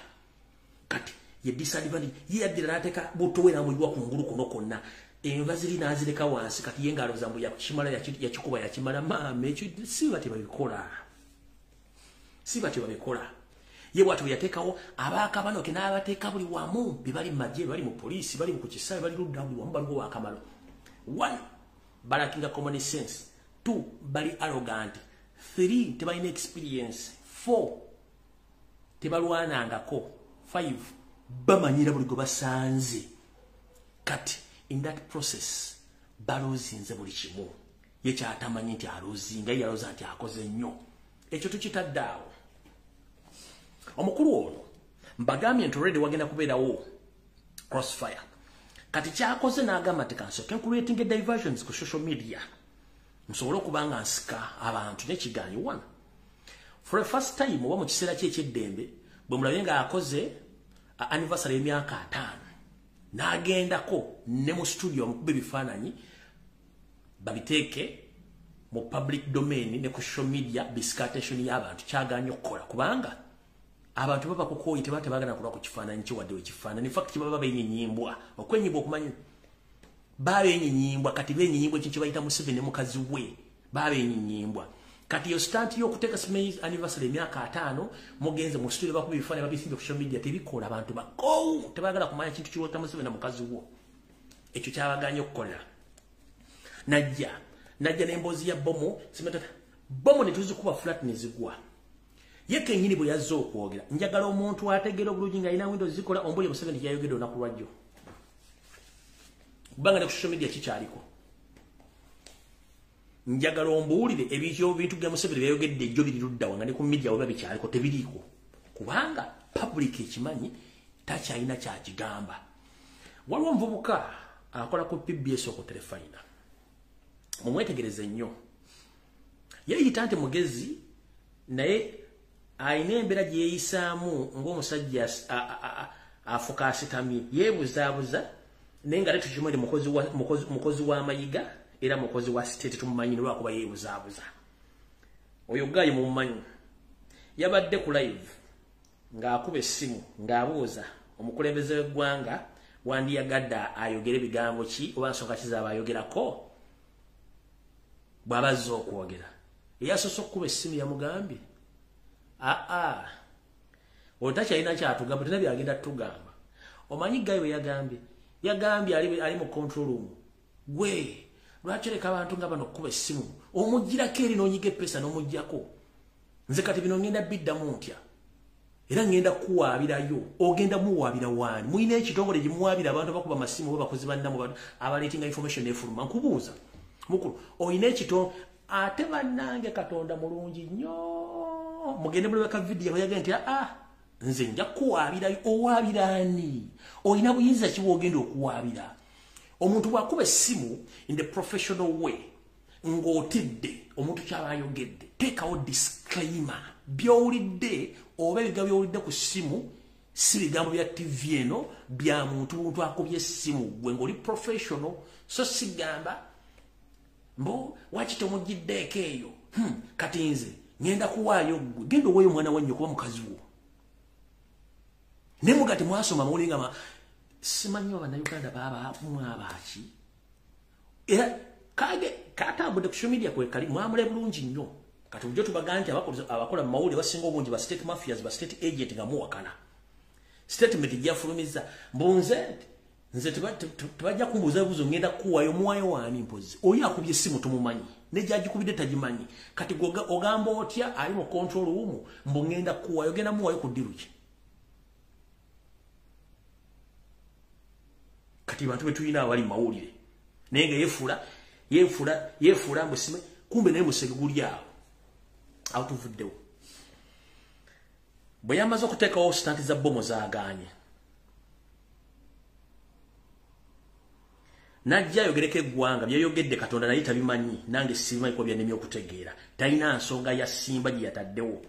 Kati ye disadvantage ye yaddira n'ateeka butto we n'amuyiwa ku ngulu kuno kwonna, enva ziri n'azireka wansi. Kati ye ng'alowooza mbu yakimala, yakikuba yakimala. Maama, ekyo si batyo babikola, si batyo babikola. Ye bw'atyo bwe yateekawo abaakabano ke n'abateeka buli wamu, be bali mu magye, bali mu poliisi, bali ku kisaawe, bali ludda, buli wamu baliwo wakamalo. One, Balackinga common sense. 2, bali arrogant. 3, tebalina experience. 4, tebalwanangako. 5, bamanyira buli gwe basanze. Kati in that process balozinze buli kimu. Ye kyatamanyi nti alozinga, ye yaloza nti akoze nnyo. Ekyo tukitadde awo. Omukulu ono mbagambye nti already wagenda kubeerawo crossfire. Kati kyakoze n'agamba nti kansooke creating diversions ku social media nsobole okuba nga nsika abantu n'ekiganyi. 1, for the first time oba mu kiseera kye eky'eddembe bwe mulabye ng'akoze anniversary y'emyaka 5 n'agendako ne mu studio omukuba ebifaananyi babiteeke mu public domain ne ku social media bisika attention y'abantu. Kyaganye okukola kubanga abantu baba kukooyi, tebagana kulwa ku kifaananyi kiwadde ekifaananyi. In fact baba benyenyimbwa okwenyimbwa okumanya babenyenyimbwa. Kati benyenyimbwa ekintu kye bayita Museveni ne mukazi we, babenyenyimbwa. Kati yo stunt y'okuteeka simanyi anniversary emyaka 5 mugenze mu studio bakuba ebifaananyi babisimbye ku social media tebikola. Abantu bakoowu, tebaagala kumanya kintu kiwota Museveni na mukazi wo. Ekyo kyabaganye okukola. Najja n'emboozi ya bomu simetata bomu ne tuzikuba flat ne zigwa. Ye kennyini bwe yazze okwogera, njagala omuntu ategeera obulungi ng'alina windows zikola ombuli Museveni gyayogedde olunaku lwajjo, kubanga ne ku social media kikyaliko. Njagala ombuulire ebintu bintu bya Museveni byayogedde ejjo biri luddawa nga ne ku media oba bikyaliko. Tebiriiko, kubanga public ekimanyi takyalina kyakigamba. Waliwo omuvubuka akola ku PBS okuterefayina, mumwetegereze nnyo. Yeeyita nti mugezi, naye alina embeera gye yeeyisaamu ng'omusajja afuka asitamye, yeebuzaabuza. Naye nga ate tukimanyi mukozi wa Mayiga era mukozi wa state, tumumanyi lwakuba yeebuzaabuza. Oyo guy mumumanyi, yabadde ku live ng'akuba essimu ng'abuuza omukulembeze w'eggwanga wandiyagadde ayogere bigambo ki oba nsonga ki z'aba ayogerako bw'aba azze okwogera. Eyasoose okukuba essimu yamugambye, aa, oyo takyalina kyatugamba, tena byagenda tugamba. Omanyi guy bwe yagambye? Yagambye ali mu control room, gwe lwaki oleka abantu nga bano okukuba essimu? Omugirako eri n'onyiga epesa n'omuggyako. Nze kati bino ngenda biddamu ntya? Era ngenda kuwaabirayo. Ogenda muwaabira waani? Mulina ekitongole gye muwaabira abantu abakuba amasimu oba bakozi bannamu abaleetinga information efuluma? Nkubuuza mukulu, olina ekito? Ate bannange, Katonda mulungi nnyo. Mugende mulabeka vidiyo yagenda nti, aa, nze nja kuwaabirayo. Owaabira ani? Olina buyinza ki bwogenda okuwaabira omuntu bw'akuba essimu? In the professional way, ng'otidde omuntu kyaba ayogedde, teekawo disclaimer: by'owulidde oba ebigambo by'owulidde ku ssimu si bigambo bya TV eno, bya muntu buntu akubye essimu. Gwe ng'oli professional, so sigamba mbu waki tomugiddeeko eyo. Kati nze ngenda kuwaayo ggwe, genda oweeyo omwana wa nnyoko kuba mukazi wo. Naye muga temwasoma mawulire nga simanyi Bannayuganda baba mwabaaki. Era kage katambudde ku social media kwe kali, mwamule bulungi nnyo. Kati bulijjo tubagaa nti abakola mu mawulire basinga obungi ba state mafias, ba state agent, nga muwakana statement gyafulumiza mbunze nze tebajja kumbuuza ebibuuzo, ngenda kuwaayo. Muwaayo waani? Mpozi oyo akubye essimu tumumanyi, nejagikubidde tagimanyi. Kati ogamba otya ali mu control room mbu ngenda kuwaayo? Genda muwaayo ku ddiru ki? Kati bantu betulina abali mawulire, naye nga yefuula yefuula yefuula mbu sime, kumbe naye musege guli awo. Awo tuvuddewo. Bwe yamaze okuteekawo stunt za bomu zaagaanye, najja ayogereko eggwanga. Byeyogedde Katonda naye tabimanyi, nange sibimanyi kuba byannemye okutegeera. Talina nsonga ya simba gye yataddewo.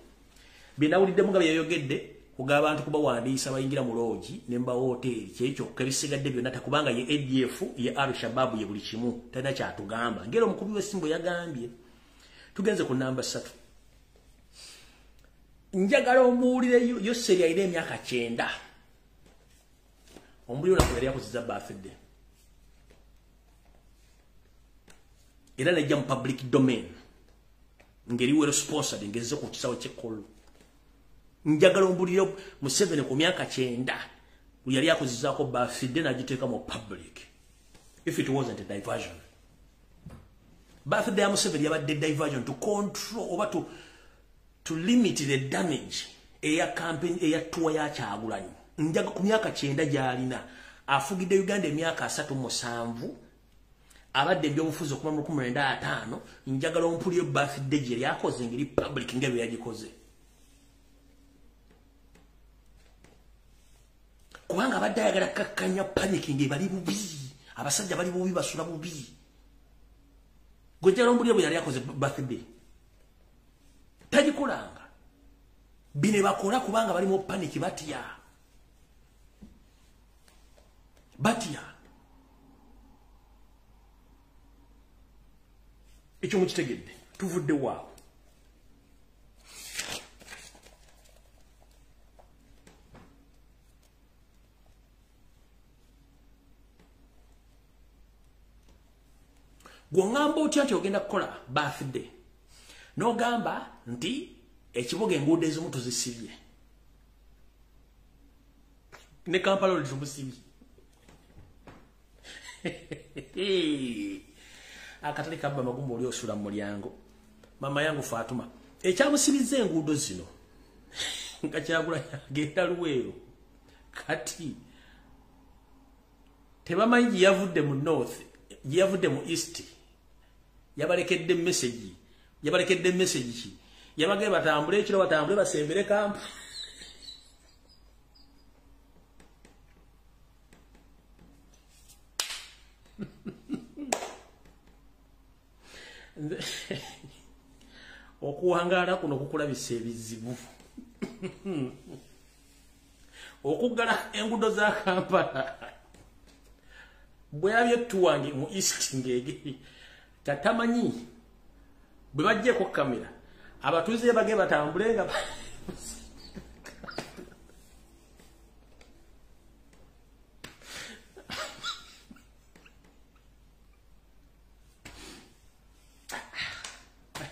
Bye nawuliddemu nga byeyogedde kuga abantu kubawandiisa bayingira mu loogi ne mubawoteeri, kyekyokka. Ebisigadde byonna takubanga ye ADF, ye Al Shababu, ye buli kimu, talina kyatugamba. Ngeri omukubi w'essimu bwe yagambye. Tugenze ku namba 3. Njagala ombuulire Yoseri alina emyaka 90, ombuulire olunaku yali yakuziza birthday era nejja mu public domain ngeri well sponsored ngezze ku kisawo ky'ekkolo. Njagala ombuulire Museveni ku myaka 90 yali akuzizaako birthday n'agiteeka mu public, if it wasn't a diversion. Birthday ya Museveni yabadde diversion to control oba to limit the damage eya campaign eya tour ya Kyagulanyi. Njaga ku myaka 90 gy'alina afugidde Uganda emyaka 37 abadde ebyobufuzi okuva mu 1950. Njagala ompulire birthday gye yakoze ngeri public nga bwe yagikoze, kubanga abadde ayagala kakkanya panic ng'ebali bubi, abasajja bali bubi, basula bubi. Gwe njagala ompulire bwe yali akoze birthday tagikolanga. Bino bakola kubanga bali mu panic, batya batya. Ekyo mukitegedde, tuvudde waawo. Gw'oŋŋamba otya nti ogenda kukola birthday n'ogamba nti ekibuga enguudo ezimu tuzisibye ne Kampala oli tumusibye. Akatale kabba magumba oli osula mu mulyango. Mama yangu Fatuma ekyamusibizza enguudo zino nga Kyagulanyi agenda Luweero, kati tebamanyi gye yavudde mu north, gye yavudde mu east. Yabalekedde message, yabalekedde message ki? Yabagee batambule ekiro, batambule basembere Kampala. Okuwangaala kuno kukulabisa ebizibu. Okuggala enguudo za Kampala bwe yabye tuwange mu east ng'egeri tatamanyi bwe baggyeko kamera abatuuze bage batambule nga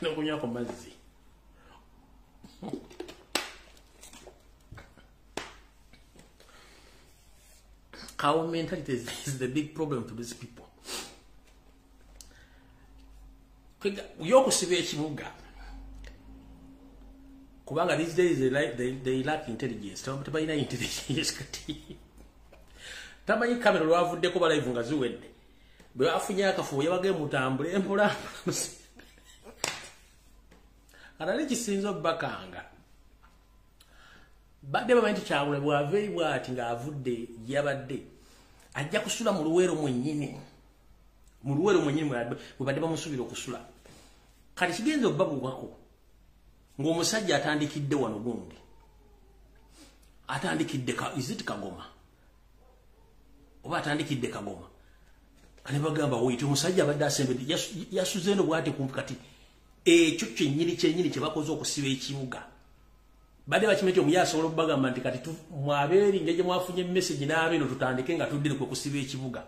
n'okunywa ku mazzi. Our mentality is the big problem to these people. Yokusiba ekibuga kubanga these days they lack intelligence. Tebalina intelligence kati. Tamanyi kamera lwavuddeko ba live nga ziwedde. Bwe bafunye akafubo yabage mutambule mpola. Alali kisinza obbakanga. Badde bamanyi nti Kyagulanyi bw'ava eri bw'ati ng'avudde yabadde ajja kusula mu Luweero mwennyini. Mu Luweero mwennyini bwe badde bamusuubira okusula. Kati kigenza obbabuukako ng'omusajja atandikidde wano gundi. Atandikidde is it Kagoma? Oba atandikidde Kagoma. Kale bagamba wait, omusajja abadde asembedde yasuze eno bw'ati kumpi kati ekyo kyennyini kyennyini kye bakoze okusiba ekibuga. Badde bakimanyi nti omuyaye asobola okubagamba nti kati mwabeeri engeri gye mwafunye message n'abeeno tutandike nga tuddire kwe kusiba ekibuga.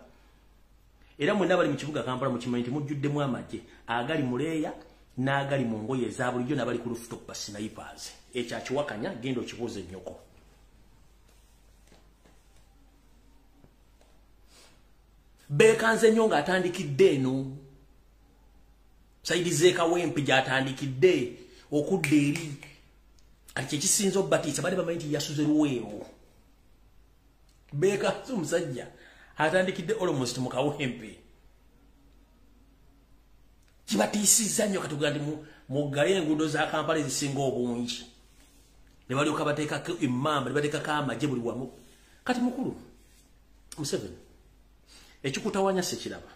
Era mwenna bali mu kibuga Kampala mukimanyi nti mujjuddemu amagye agali mu leeya n'agali mu ngoye eza bulijjo n'abali ku rooftop ba snipers. Ekyo akiwakanya genda okibuuze nnyoko. Beekanze nnyo ng'atandikidde eno. Saidi z'ekawempe gy'atandikidde okudda eri. Kati kye kisinza obbatiisa badde bamanyi nti yasuze Luweero. Beekanze omusajja atandikidde almost mu Kawempe. Kibatiisizza nnyo kati nti muggale enguudo za Kampala ezisinga obungi. Ne balyoka bateekako emmamba, ne bateekako amagye buli wamu. Kati mukulu Museveni ekikutawanya sekiraba.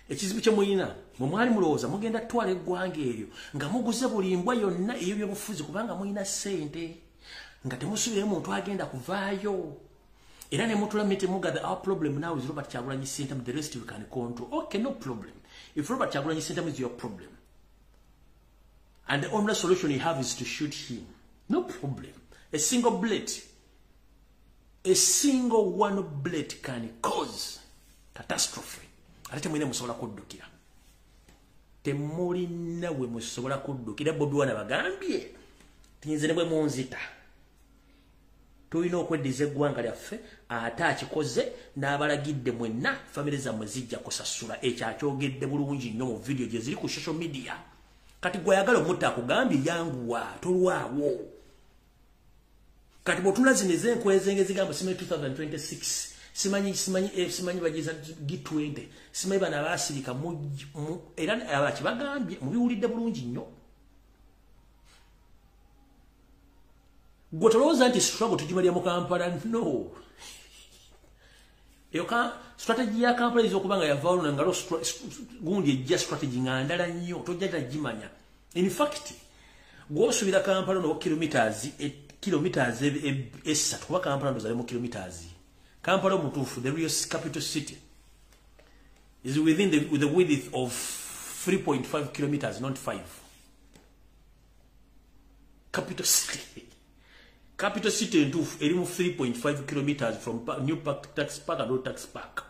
Ekizibu kye muyina mwe mwali mulowooza mugenda kutwala eggwanga eryo nga muguze buli mbwa yonna ey'ebyobufuzi kubanga muyina ssente nga temusuubirayo muntu agenda kuvaayo. Era ne mutula miti mugather our problem now is Robert Kyagulanyi Ssentamu, the rest we can control. Okay, no problem. If Robert Kyagulanyi Ssentamu is your problem and the only solution you have is to shoot him, no problem. A single bullet, a single one bullet can cause catastrophe. Ate temulina musobola kuddukira. Temulina we musobola kuddukira. Bobi Wine abagambye nti nze ne bwe munzita Tulina okweddiza eggwanga lyaffe, ate akikoze n'abalagidde mwenna famire zammwe zijja kusasula. Ekyo akyogedde bulungi nnyo mu vidiyo gye ziri ku social media. Kati gw'ayagala omutta akugambye yanguwa, tolwawo. Kati bw'otunula zino ez'enkwezenge zigamba simanyi 2026, simanyi bagiza G20, simanyi bano abaasirika, era abakibagambye mubiwulidde bulungi nnyo. Gwe tolowooza nti struggle tugimalira mu Kampala, no. Eyo strategy ya Kampala eyinza okuba nga yavaawo nga gundi ejja strategy nga ndala nnyo, tojja tagimanya. In fact, gw'osuubira Kampala no kilometers 3, kuba Kampala ndowooza ali mu kilometers. Kampala omutuufu, the real capital city, is within the width of 3.5 kilometers, not 5. Capital city. Capital city entuufu eri mu 3.5 kilometers from New Park Tax Park and Old Tax Park.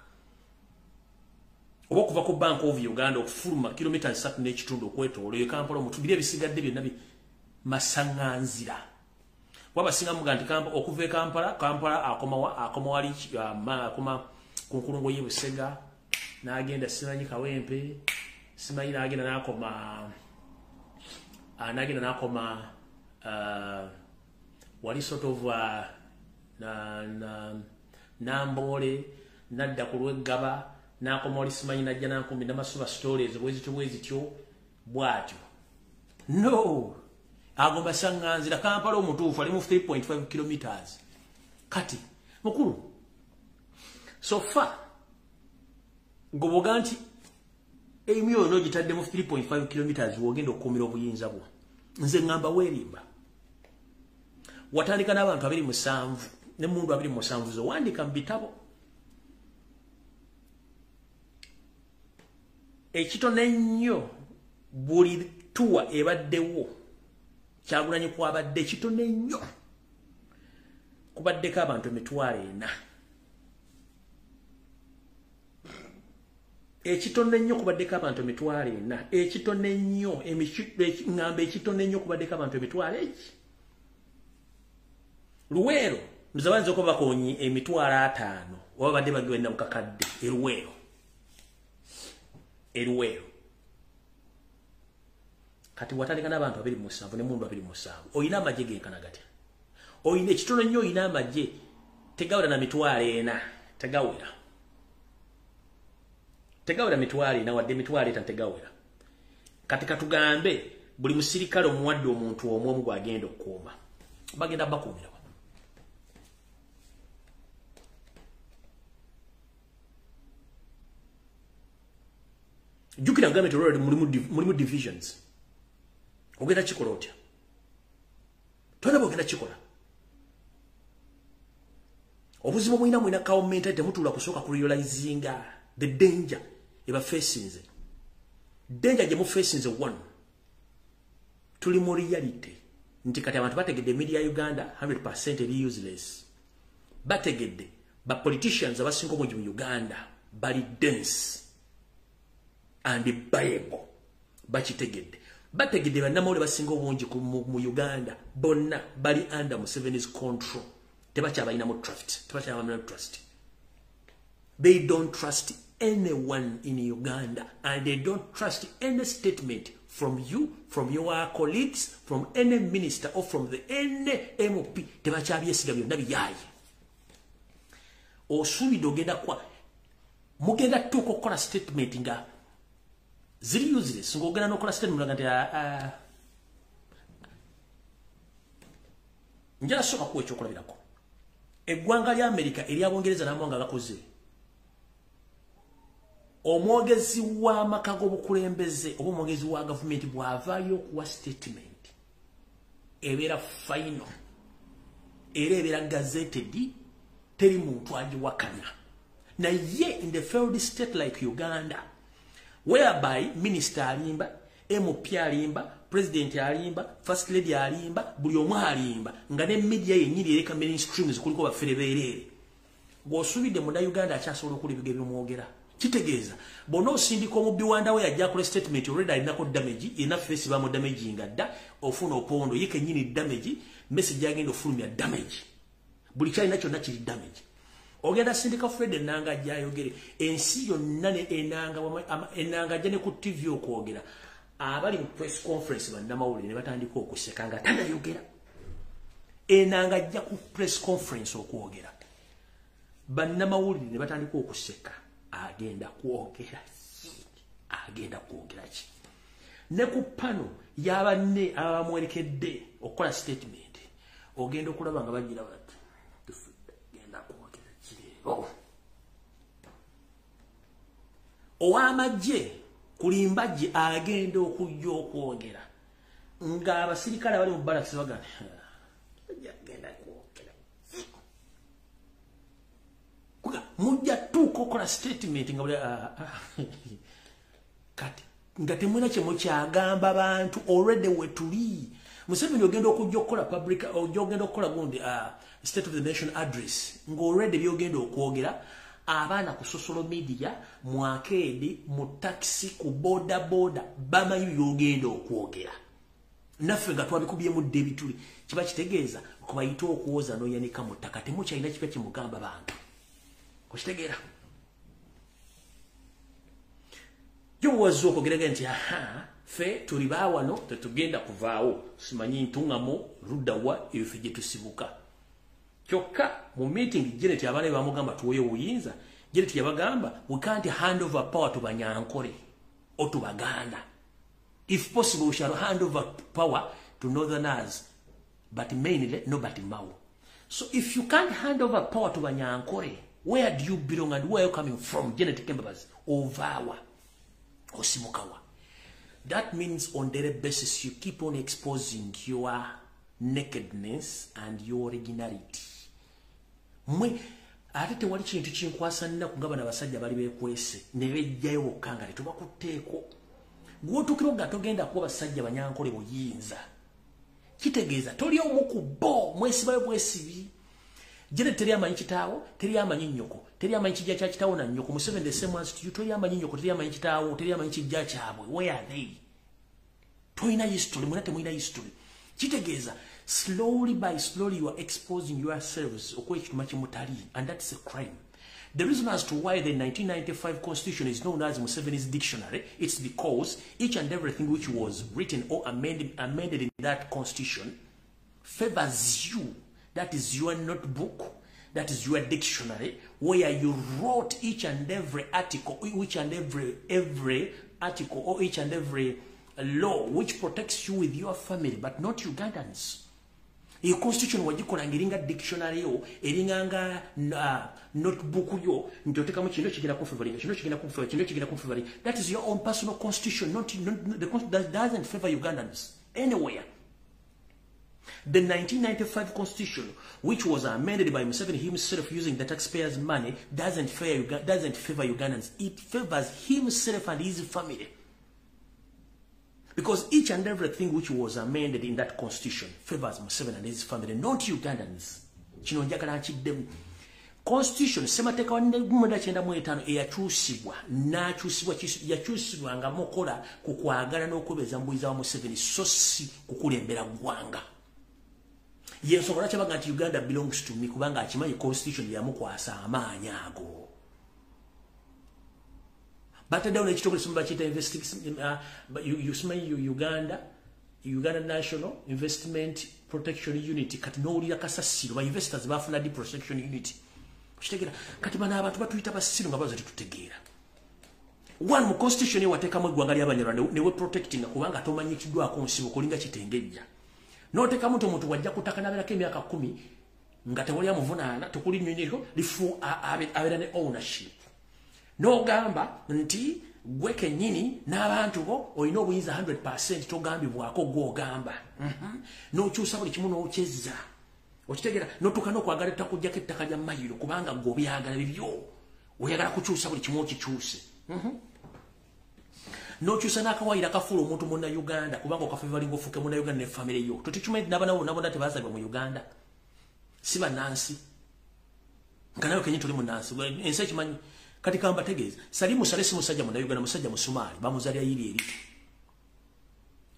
Oba okuva ku Bank of Uganda okufuluma kilometers 3.5 okwetooloola eyo Kampala omutu, biri ebisigadde byonna masaŋŋanzira. Wabasinga muga nti okuva e Kampala, Kampala akoma wali, akoma ku nkulungo y'e Busega, n'agenda simanyi Kawempe, simanyi n'agenda n'akoma wali sort of Namboole, nadda ku Lweggaba, n'akoma wali simanyi najja Nankumbi, Namasuba stories bwezityo bwezityo bw'atyo. No, ago masaŋŋanzira. Kampala omutuufu ali mu 3.5 kilometers. Kati mukulu, so far goboga nti emyoyo n'ogitadde mu 3.5 kilometers w'ogenda okukuumira obuyinza bwo. Nze ŋŋamba weerimba. Watandika n'abantu 27 n'emmundu 27 z'owandiika mu bitabo. Ekitono ennyo buli tuwa ebaddewo Kyagulanyi kwabadde ekitono ennyo kubaddeko abantu 4,000. Ekitono ennyo kubaddeko abantu 4,000. Ekitono ennyo ŋŋamba ekitono ennyo kubaddeko abantu 4,000. Luweero nze bayinza okuba bakoonye 50,000 oba badde bagenda mu kakadde e Luweero. E Luweero. Kati watandika n'abantu 27 n'emmundu 27. Oyina amagye genkana gatya? Oyina ekitono nnyo, oyina amagye tegawera na 4,000, tegawera. Tegawera 4,000 wadde 5,000 tegawera. Kati katugambe buli musirikale omuwadde omuntu omu omu gw'agenda okukuuma. Bagenda bakuumira. Jjukira ngambe nti already mulimu divisions. Ogenda kikola otya? Tolaba ogenda kikola. Obuzibu mulina mwina cow mentality, temutuula kusooka ku realizinga the danger eba facinze. Danger gye mufacinze one. Tuli mu reality nti kati abantu bategedde media Uganda 100% eri useless. Bategedde ba politicians abasinga obungi mu Uganda bali dense and buyable. Bakitegedde. Bategedde bannamawulire basinga obungi mu Uganda bonna bali under Museveni's control. Tebakyabalinamu trust. Tebakyabalinamu trust. They don't trust anyone in Uganda, and they don't trust any statement from you, from your colleagues, from any minister or from the any MP. Tebakyabyeesiga byonna biyaaye. Osuubidde ogenda kwa mugenda tuuka okukola statement nga ziri useless, ng'ogenda n'okola statement nga nti njala sooka kuwa ekyokulabirako. Eggwanga lya Amerika eryabongereza n'amawanga gakoze. Omwogezi w'amaka g'obukulembeze oba omwogezi wa gavumenti bw'avaayo okuwa statement ebeera final era ebeera gazetted, teri muntu agiwakanya. Naye in the failed state like Uganda, whereby minister alimba, MP alimba, president alimba, first lady alimba, buli omu alimba, nga ne media yennyini ereka mainstreams kuliko bafere beereere. Bw'osuubidde Munnayuganda akyasobola okukola ebigambo by'omwogera. Kitegeeza bw'ona osindika omubbi wandawe yajja akola statement already alinako damage, yenna face bamu damage nga dda, ofuna opondo ye kennyini damage, message agenda ofulumya damage. Buli kyalina kyonna kiri damage. Ogenda sindika Fred Enanga ajja ayogere, ensi yonna ne Enanga, Enanga ajja ne ku TV okwogera. Abali mu press conference, bannamawulire ne batandika okuseka nga tanayogera. Enanga ajja ku press conference okwogera, bannamawulire ne batandika okuseka. Agenda kwogera ki? Agenda kwogera ki? Ne ku pano yabanne abamwerekedde okukola statement, ogenda okulaba nga bagira bati, "Tufudde, genda kwogera kireero." Ow'amagye kulimbajje agenda okujja okwogera, ng'abasirikale abali mu barracks bagamba, "Genda kwogera." Mujja tuuka okola statement nga buli kati nga temulina kyemukyagamba bantu. Already wetuli, Museveni ogenda okujja okukola public, ojja ogenda okukola gundi, state of the nation address, nga already byogenda okwogera, abaana ku social media, mu arcade, mu taxi, ku boda boda, bamanyi byogenda okwogera. Naffe nga twabikubyemu dda ebituli. Kiba kitegeeza kubayita okwoza n'oyanika mu ttaka. Temukyalina kipya kyemugamba bantu. Okitegeera? Yo wazze okwogerega nti aha, ffe tuli baawano, tetugenda kuvaawo, simanyi ntuŋŋamo luddawa, eyo ffe gye tusibuka. Kyokka mu meeting, Janet, abaana bamugamba, "Tuweyo obuyinza." Janet yabagamba, "We can't hand over power to Banyankole or to Baganda. If possible, we shall hand over power to northerners, but mainly nobody Mao." So if you can't hand over power to Banyankole, where do you belong and where are you coming from? Janet Kembabazi, ovaawa? Osimukawa? That means on daily basis you keep on exposing your nakedness and your originality. Mwe ate tewali kintu kinkwasa nnaku nga bano abasajja bali beekwese ne bejjayo bokka nga tetubakutteeko. Gwotuukira nga togenda kuba basajja Banyankole buyinza, kitegeeza toli omu ku bo. Mwesibayo bwesibi. Janet, teri amanyi kitaawo, teri amanyi nnyoko, teri amanyi kijja kya kitaawo na nnyoko. Museveni, the same as to you. Teri amanyi nnyoko, teri amanyi kitaawo, teri amanyi kijja kyabwe. Where are they? Tolina history, mwena temulina history. Kitegeeza slowly by slowly you are exposing yourselves okuba ekituma kyemutali, and that's a crime. The reason as to why the 1995 constitution is known as Museveni's dictionary, it's because each and everything which was written or amended in that constitution favors you. That is your notebook, that is your dictionary, where you wrote each and every article, each and every article or each and every law which protects you with your family, but not Ugandans. Eyo constitution wagikola ngeringa dictionary yo, eringa nga notebook yo, nti otekamu kino kigenda kufavoringa kino, kigenda kufavoringa kino, kigenda kufavoringa. That is your own personal constitution, not the constitution that doesn't favor Ugandans anywhere. The 1995 constitution, which was amended by Museveni himself using the taxpayers' money, doesn't favor Ugandans. It favors himself and his family. Because each and everything which was amended in that constitution favors Museveni and his family, not Ugandans. Kino njagala nkiddemu. Constitution ssemateeka wa 1995 eyakyusibwa n'akyusibwa, yakyusibwa nga mukola ku kwagala n'okwebeeza mu buyinza wa Museveni, so si kukulembera ggwanga. Yensonga lwaki abaga nti "Uganda belongs to me", kubanga akimanyi constitution yamukwasa amaanyi ago. Bataddewo n'ekitongole simu bakiyita simanyi Uganda National Investment Protection Unit. Kati n'owulira kasasiro, ba investors bafuna di protection unit? Okitegeera? Kati bano abantu batuyita basiru nga baza tetutegeera. One, mu constitution ye wateekamu eggwanga ly'Abanyarwanda newe protectinga, kubanga tomanyikiddwako nsibo kolinga kitengejja. N'oteekamu nti omuntu wajja kutaka n'abeerako emyaka 10 nga tewali amuvunaana, tekuli nnyonyi lifu, abeera ne ownership. N'ogamba nti gwe kennyini n'abantu bo olina obuyinza 100, togambibwako, gw'ogamba. N'okyusa buli kimu n'okyezza. Okitegeera? N'otuuka n'okwagala ettakujjako ettaka lya mayiro, kubanga gwe obyagala bibyo, oyagala kukyusa buli kimu okikyuse. N'okyusa n'akawaayiro akafuula omuntu Munnayuganda, kubanga okafavoringa ofuuke Munnayuganda ne famire yo. Totukimanyi nti n'abaana nabona tebazaalibwa mu Uganda, si bannansi, nga nawe kenyini toli munnansi? Ensi ekimanyi. Kati kambategeeza, Salimu Sale si musajja Munnayuganda, musajja Musumaali, bamuzaalira yiri eri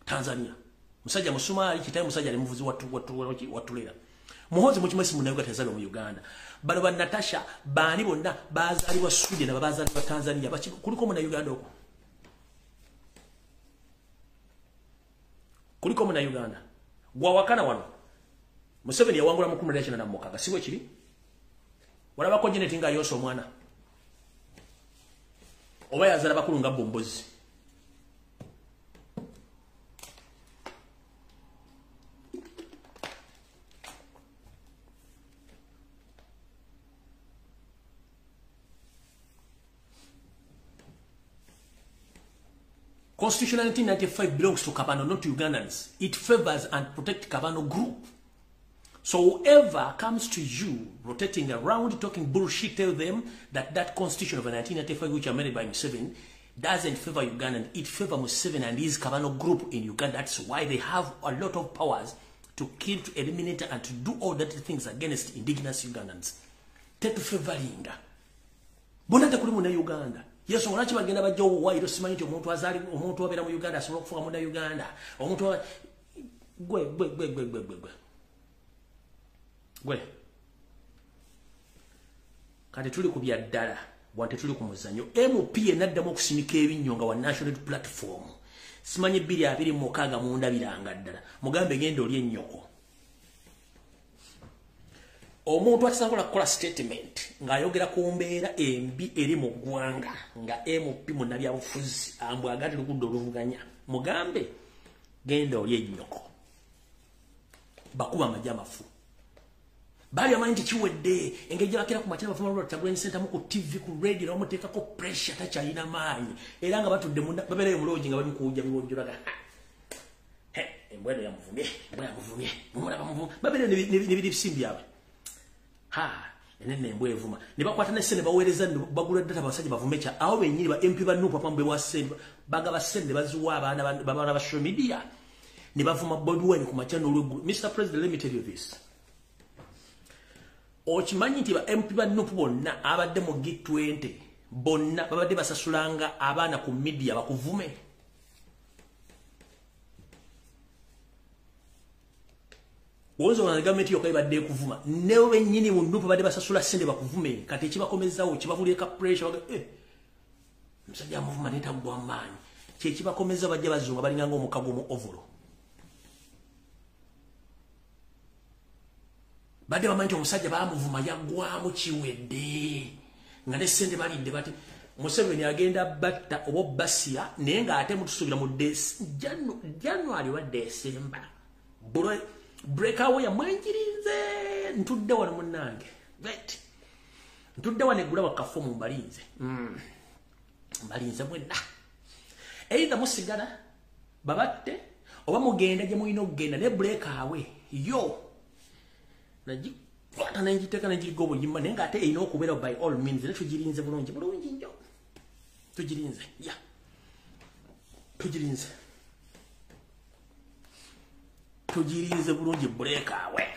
Tanzania. Musajja Musumaali, kitaye musajja ali muvuzi wa tulera. Muhoozi mukimanyi si Munnayuganda, teyazaalibwa mu Uganda. Bano ba Natasha baani bonna bazaalibwa Sweden, aba bazaalibwa Tanzania. Kuliko Munnayuganda okwo? Kuliko Munnayuganda gwawakana wano? Museveni yawangula mu 1996, si bwe kiri? Walabako Janet nga ayonsa omwana oba yazaala bakulu nga bombozi? Constitution 1995 belongs to Kabano, not to Ugandans. It favors and protects Kabano group. So whoever comes to you rotating around talking bullshit, tell them that that constitution of 1995, which amended by Museveni, doesn't favor Uganda. It favors Museveni and his Kabano group in Uganda. That's why they have a lot of powers to kill, to eliminate, and to do all that things against indigenous Ugandans. Tetu favoringa. Bona tekuli muna Uganda. Yesu lwaki bagenda bajja obuwaayiro? Simanyi nti omuntu azaali, omuntu abeera mu Uganda asobola okufuuka munna Uganda. Omuntu gwe gwe gwe gwe gwe gwe gwe gwe. Kati tuli ku bya ddala, bwante tuli ku muzannyo. MP enaddamu okusimika ebinnyo nga wa National Platform, simanyi 2026, mundabiranga ddala, mugambe genda oli ennyoko. Omuntu atasobola kukola statement ng'ayogera ku mbeera embi eri mu ggwanga nga MP munnabyabufuzi ambwagati lugudde oluvuganya, mugambe genda oli ennyoko. Bakuba amagye amafu. Baali bamanyi nti kiwedde. Engeri gye bakera ku makya bafuma Robert Kyagulanyi Ssentamu ku TV, ku radio, bamuteekako pressure, takyalina maanyi, era nga batudde babeerayo mu lodge nga bali mukuwujja biwojjolaga, embwa eno yamuvumye, embwa yamuvumye, mumulaba muvumye, babeerayo nebiri bisimbi byabwe. Ha, enene embwa evuma. Ne bakwata ne ssente baweereza, bagula data, abasajja bavume kya awo bennyini. Ba MP ba NUP apamu bewa ssente, bagaba ssente, baziwa abaana babaana ba social media ne bavuma Bobi Wine ku makya n'olweggulo. Mr President, let me tell you this. Okimanyi nti ba MP ba NUP bonna abadde mu G20 bonna babadde basasulanga abaana ku media bakuvume? Wozo na gavumenti yokka ebadde ekuvuma, newe bennyini mu NUP badde basasula ssente bakuvume. Kati ekibakomezaawo kibavulireka pressure, baga omusajja amuvuma naye taggwa maanyi. Kyekibakomeza, bajja bazunga, balinganga omukago mu ovulo. Badde bamanyi nti omusajja bamuvuma yaggwamu, kiwedde, nga ne ssente balidde. Bati Museveni agenda batta oba obbasiya, naye ng'ate mutusuubira mu January oba December breakaway yamwenjirinze. Ntudde wano munnange, wait, ntudde wano eggula wakafomu, mbalinze, mbalinze mwenna. Either musigala babatte oba mugenda gye mulina okugenda, ne breakaway yo nagikwata nengiteeka nengiriga obuyimba, naye ng'ate erina okubeera by all means. Era tugirinze bulungi bulungi nnyo, tugirinze ya, tugirinze, tugirinze bulungi breakaway.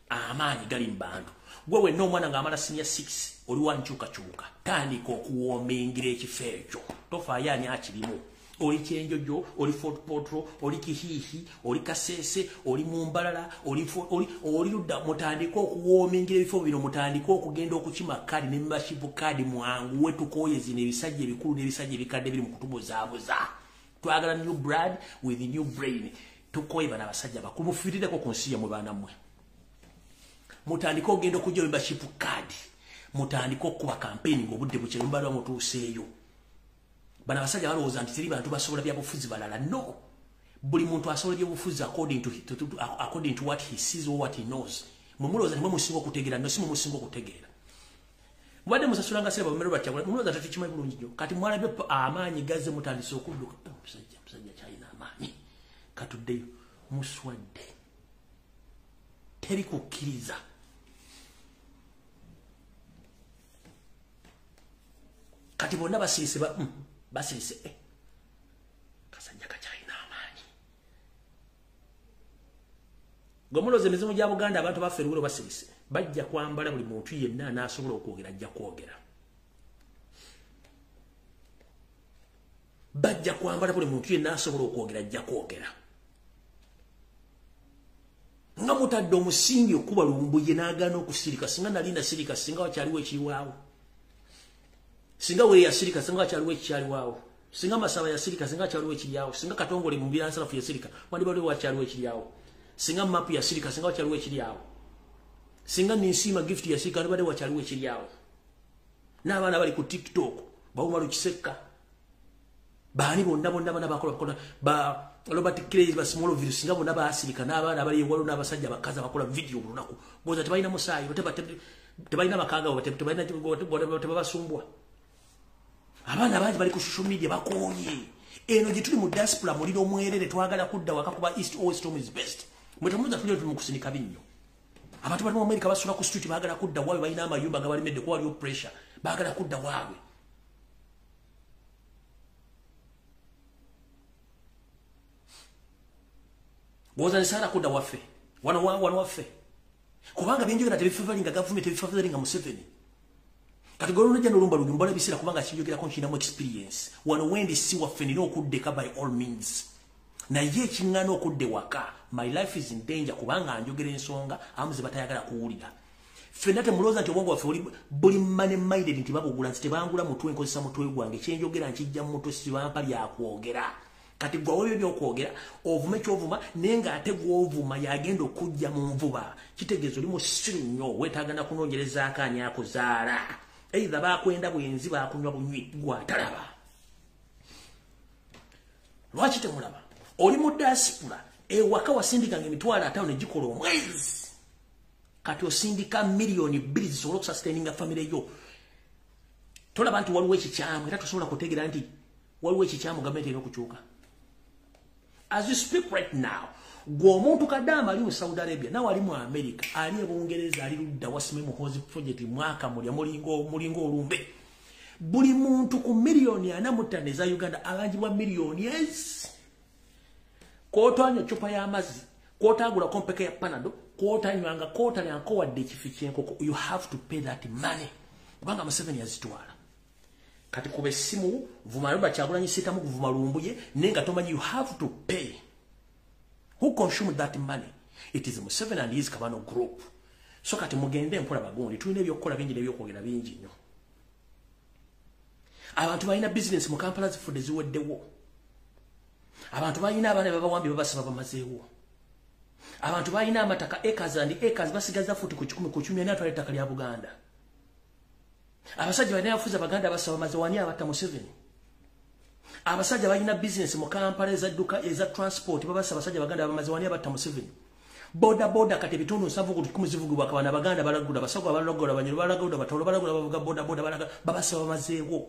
Amaanyi gali mu bantu. Gwe wenna omwana ng'amala senior 6 oli wankyukakyuka, tandika okuwoomingira ekifo ekyo. Tofaayo ani akirimu. Oli Kyenjojo, oli Fort Portal, oli Kihihi, oli Kasese, oli Mumbalala, oli ludda, mutandike okuwoomingira ebifo bino, mutandike okugenda okukima kadi ne membership card, mwanguwe. Tukooye zino ebisajja ebikulu n'ebisajja ebikadde biri mu kutubuzaabuza. Twagala new blood with new brain. Tukooye bano abasajja bakulu. Mufiirireko ku nsi yammwe, baana mmwe. Mutandike ogenda okujja membership card, mutandike okukuba campaign ng'obudde bukye mubalwa mutuuseeyo. Bano abasajja balowooza nti teri bantu basobola byabufuzi balala. No, buli muntu asobola byobufuzi according to what he sees or what he knows. Mwe mulowooza nti mwe musinga okutegeera. No, si mwe musinga okutegeera. Mubadde musasulanga sente bamere bakyagula, mulowooza tetukimanyi bulungi nnyo. Kati mwalabye amaanyi gazze, mutandise okudduka. Omusajja, musajja kyalina amaanyi, katuddeyo. Muswadde, teri kukkiriza. Kati bonna basirise, basirise, kasajja kakyalina amaanyi. Gwe mulowooza emizimu gya Buganda, abantu baffe eruwero basirise, bajja kwambala. Buli muntu yenna anaasobola okwogera ajja kwogera. Bajja kwambala, buli muntu yenna asobola okwogera ajja kwogera. Nga mutadde omusingi okuba Lumbuye n'agaana okusirika. Singa nali nasirika, singa wakyaliwo ekiriwaawo. Singa we yasirika, singa wakyaliwo ekikyaliwaawo. Singa Masaba yasirika, singa wakyaliwo ekiryawo. Singa Katongole mu Mbiransalafu yasirika, wandibadde wakyaliwo ekiryawo. Singa Mapu yasirika, singa wakyaliwo ekiryawo. Singa Ninsiima Gift yasirika, wandibadde wakyaliwo ekiryawo. N'abaana bali ku TikTok, bawuma Lukisekka. Baani bonna bonna bana bakola ba Robert Clay ba Small Virus, singa bonna baasirika. N'abaana abali ewalo n'abasajja abakazi abakola video buli lunaku. Goza tebalina musaayi, tebalina makaaga, tebalina tebabasumbwa. Abaana bangi bali ku social media bakooye. Eno gye tuli mu diaspora muliro omwerere, twagala kudda waka kuba East or West, home is best. Mwe temuza tuli mu kusinika binnyo. Abantu bali mu America basula ku street, baagala kudda waabwe, balina amayumba gabalemedde kuba waliwo pressure, baagala kudda waabwe. Bwoza nsala kudda waffe, wano wano waffe. Kubanga byenjogera tebifavoringa gavumenti, tebifavoringa Museveni. Kati golo nojja n'olumba lungi mbala biseera kubanga kinjogerako nkirinamu experience. Wano wendi si waffe, nina okuddeka by all means. Naye ekiŋŋaana okudda ewaka, my life is in danger kubanga njogera ensonga abamu ze batayagala kuwulira. Ffenna temulowooza nti obwongo bwaffe buli money minded nti babugula. Nti tebangula mutwe, nkozesa mutwe gwange. Kyenjogera nkijja mu mutwe, sibampa lyakwogera. Kati gwe awo ebyokwogera ovume kyovuma, naye ng'ate gw'ovuma yagenda okujja mu nvuba. Kitegeeza oli musiru nnyo, weetaaga na kunoonyerezaako ani akuzaala. Either bakwenda bwenzi, bakunywa bunywi, gwatalaba. Lwaki temulaba? Oli mu diaspora, ewaka wasindikanga 50,000 ne gikola omwezi. Kati osindika 2 million zisobole okusustaininga famire yo. Tolaba nti waliwo ekikyamu, era tosobola kutegeera nti waliwo ekikyamu, gavumenti erina okukyuka. As you speak right now, gwe omuntu kadaama ali mu Saudi Arabia, nawe ali mu America, ali e Bungereza, ali ludda wasime Muhozi project, mwaka mulya mulinga olumbe. Buli muntu ku 45 million eza Uganda abanjibwa miliyoni ezi. Kwotanywa cupa y'amazzi, kwotagula kompeke ya Panado, kwotanywanga, kwotalyanko wadde ekifi ky'enkoko, you have to pay that money kubanga Museveni yazitwala. Kati kuba essimu vuma Robert Kyagulanyi Ssentamu, kuvuma Lumbuye, naye nga tomanyi you have to pay. Who consume that money? It is Museveni and his kabano group. So kati mugende mpola bagundi, tulina ebyokukola bingi n'ebyokwogera bingi nnyo. Abantu balina bizinesi mu Kampala zifudde ziweddewo. Abantu balina abaana babawambye, babasaba bamazeewo. Abantu balina amataka, acres and acres, basigaza futi ku 100 ku 10. Ani atwala ettaka lya Buganda? Abasajja balina yafuza Baganda, basaba maze. Wani abatta? Museveni. Abasajja balina bizinesi mu Kampala ezadduka eza transport, babasa abasajja Baganda bamaze. Wani abatta? Museveni. Boda boda kati ebitundu 70 ku 100 zivugibwa kabana Baganda. Balagula, Basoga balagula, Banyoro balagula, Batolo balagula, bavuga boda boda balaga, babasaba bamazeewo.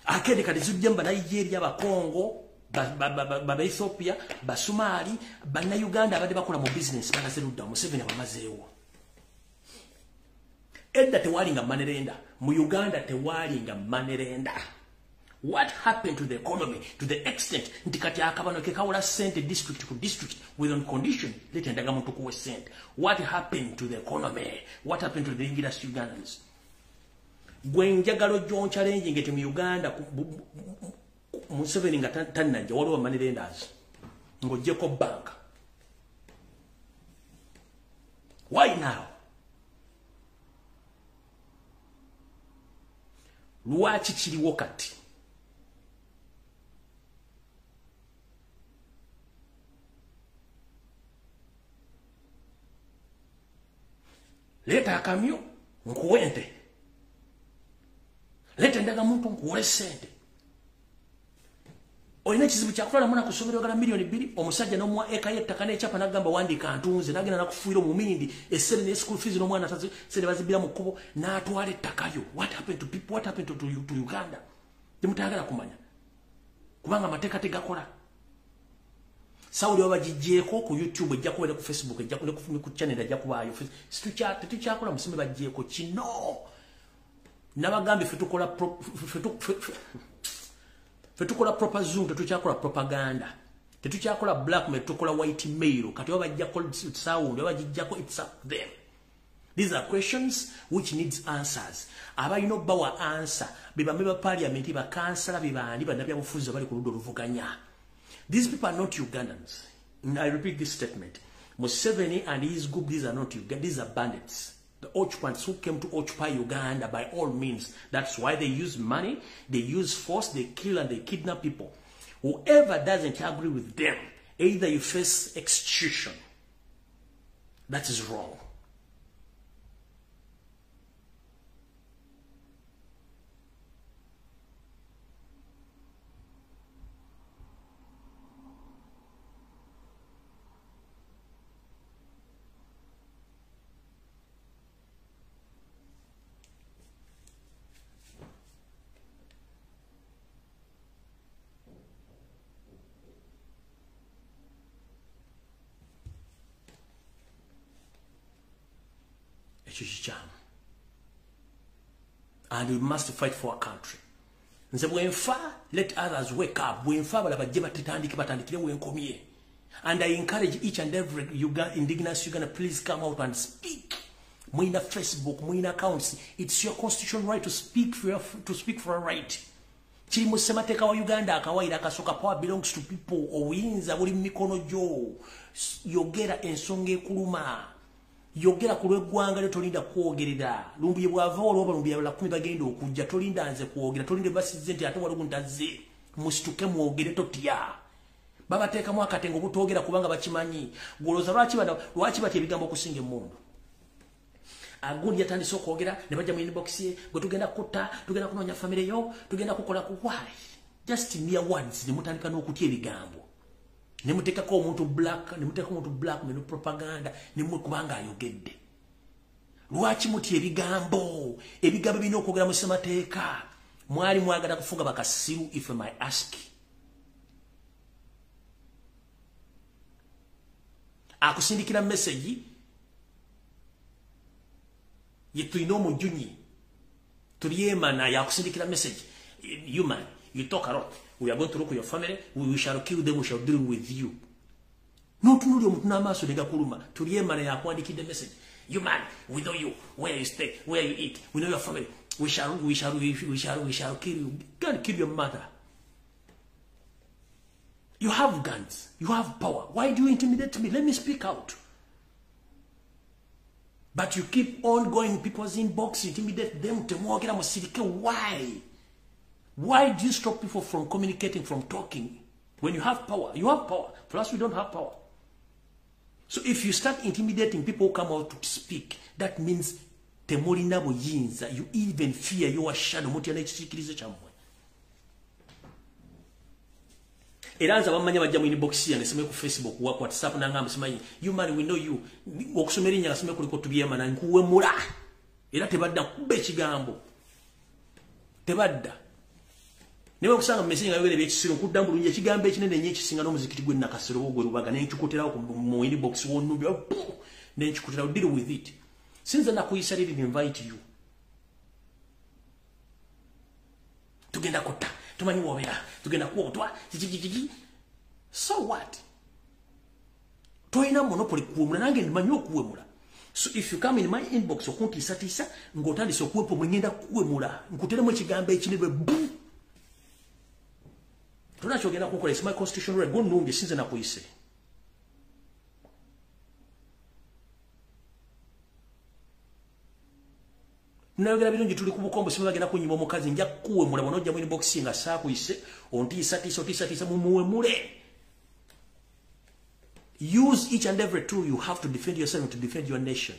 Akende kati zijja mu Banigeria, Bakongo, Baethiopia, Basomali. Bannayuganda abadde bakola mu bizinesi balaze ludda. Museveni abamazeewo. Edda tewalinga money lender mu Uganda, tewalinga money lender. What happened to the economy to the extent nti kati akabano ke kawula sente district ku district with on condition leta endagamuntu kuwe sente? What happened to the economy? What happened to the English Ugandans? Gwe njagalo john challenging eti mu Uganda Museveni nga tannajja waliwo money lenders ng'oggyeko bank. Why now? Lwaki kiriwo kati? Leeta akamyu nkuwe ente, leeta endagamuntu nkuwe sente. Olina ekizibu kyakutwala mwana ku ssomero, ogala 2 million, omusajja n'omuwa eka y'ettaka n'ekyapa, n'agamba wandiika ntunze, n'agenda nakufuira omumindi essente ne school fees n'omwana sente bazibbira mu kkubo, n'atwala ettakayo. What happened to people? What happened to Uganda? Temutayagala kumanya kubanga amateeka tegakola. Sawuli baba bagiggyeko ku YouTube, ejja kubeera ku Facebook, ejja ku channel, ejja kubaayo. Tetukyakola musime, baggyeko kino. Nabagambye ffe tukola proper zoom, tetukyakola propaganda, tetukyakola blackmail, tukola white mail. Kati oba bajjako sound, oba bagijjako, it's up them. These are questions which needs answers. Abalina obbawa answer be bamwe ba parliament, bakansala, be baani, bannabyabufuzi abali ku ludda oluvuganya. These people are not Ugandans. I repeat this statement. Museveni and his group, these are not Uganda, these are bandits. The occupants who came to occupy Uganda by all means. That's why they use money, they use force, they kill and they kidnap people. Whoever doesn't agree with them, either you face execution. That is wrong. And we must fight for our country. Nze bwenfa, let others wake up. Bwenfa balaba bajje batandike batandikire wenkomye. And I encourage each and every indigenous Uganda, please come out and speak. Mwina Facebook, mwina accounts. It's your constitutional right to speak for a right. Kiri mu ssemateeka wa Uganda akawaira akasooka, power belongs to people. Obuyinza buli mu mikono gyo. Yogera ensonga ekuluma. Yogera ku lw'eggwanga lyo, tolinda kwogerera. Lumbuye bw'ava olwoba lumbuye abalala 10 bagenda okujja, tolinda nze kwogera, tolinda basizze nti ate waliwo ntazze. Musituke mwogere, totya. Babateekamu akatengo obutoogera kubanga bakimanyi. Gw'olowooza lwaki batya ebigambo okusinga emmundu? Agundi yatandise okwogera ne bajja mu inbox ye, gwe tugenda kutta, tugenda kunoonya famire yo, tugenda kukola ku why? Just mere words ne mutandika n'okutya ebigambo. Ne muteekako omuntu black, ne muteekako omuntu black ne propaganda, ne mukubanga ayogedde. Lwaki mutya ebigambo? Ebigambo birina okwogera mu ssemateeka. Mwali mwagala kufuga bakasiru, if I may ask. Akusindikira message ye tulina omujunyi tulyemana, yakusindikira message, you man, you talk a lot. We are going to look at your family. We shall kill them. We shall deal with you. N'otunuulira omuntu n'amaaso ne gakuluma. Tulyemana yakuwandikidde message. You man, we know you, where you stay, where you eat. We know your family. We shall kill you. Go and kill your mother. You have guns. You have power. Why do you intimidate me? Let me speak out. But you keep on going people's inbox, intimidate them. Temwogera musirike. Why? Why do you stop people from communicating, from talking? When you have power, you have power. For us, we don't have power. So if you start intimidating people who come out to speak, that means temulina buyinza. You even fear your shadow. Mutya n'ekisiikirize kyammwe. Era nze abamanya bajja mu inbox yange, simanyi ku Facebook, wa WhatsApp, nangamba simanyi, you man, we know you. Okusoma erinnya nga simanyi kuliko tubyemana, nkuwemula. Era tebadda kuba ekigambo. Tebadda. Newe okusanga mu message nga yogera ebyekisiru, nkudda bulungi ekigambo ekinene nnyo ekisinga n'omuzikiti gw'e Nakasero ogwe Lubaga, ne nkikuterawo mu inbox w'onnumbi, ne nkikuterawo, deal with it. Since nakuyisa, didn't invite you. Tugenda kutta, tumanyi w'obeera, tugenda kuwotwa, kiki. So what? Tolina monopoly kuwemula, nange ndimanyi okuwemula. So if you come in my inbox okuntiisatiisa ng'otandise okuwemula, ngenda kuwemula, nkuteremu ekigambo ekinene bu. Tunakyogenda kukola, it's my constitutional right. Gunnunge sinze nakuyise. Nayogera birungi, tuli ku bukombo, simu bagenda kunyima omukazi, nja kuwemula bw'onojja mu inbox nga saakuyise, ontiisatiisa, otiisatiisa, mumuwemule. Use each and every tool you have to defend yourself and to defend your nation.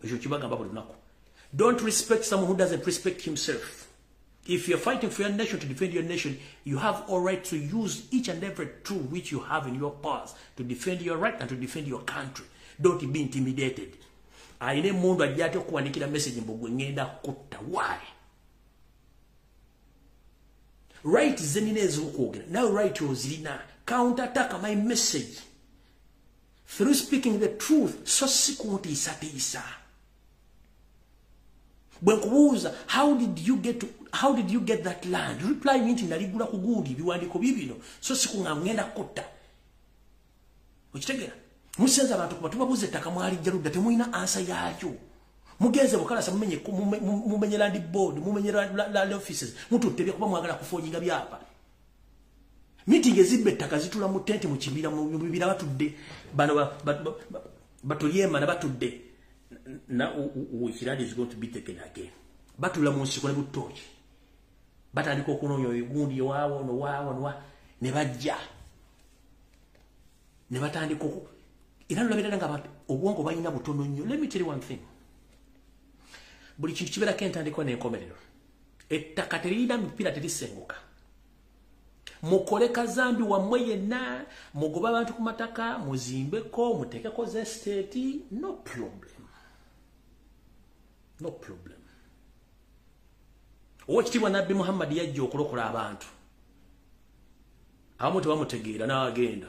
Ekyo kibagamba buli lunaku. Don't respect someone who doesn't respect himself. If you're fighting for your nation, to defend your nation, you have all right to use each and every tool which you have in your powers to defend your right and to defend your country. Don't be intimidated. Aine mundu ajja atya okuwandikira message mbu gwe ngenda kutta. Why? Right zenina ez'okwogera. Now right ozirina. Counter attack my message. Through speaking the truth, so si kuntiisatiisa. Bwe nkubuuza, how did you get that land? Reply me nti naligula ku gundi, ebiwandiiko biibino. So si kuŋŋamba ngenda kutta. Okitegeera? Musenza abantu kuba tubabuuza ettaka mwalijja ludda, temulina ansa yaakyo. Mugenze bukalasa, mumenye land board, mumenye land offices, mututte kuba mwagala kufoojinga byapa. Meeting ezibba ettaka zitula mu tenti mu kibira, mu bibira batudde. Bano batulyema na batudde. Na which is going to be taken again. Batula mu nsiko ne butoki. Batandika okunoonya ebigundi ewaawo nowaawo nowa ne bajja. Ne batandika era nolabira nga abantu obwongo balina butono nnyo. Let me tell you one thing. Buli kintu kibeerako entandikwa n'enkomerero. Ettaka teririna mipiira, terisenguka. Mukole kazambi wammwe yenna, mugobe abantu ku mataka, muzimbeko, muteekeko zestate, no problem. No problem. Owekitiibwa Nabbi Muhammad yajja okulokola abantu. Abamu tebamutegeera n'agenda.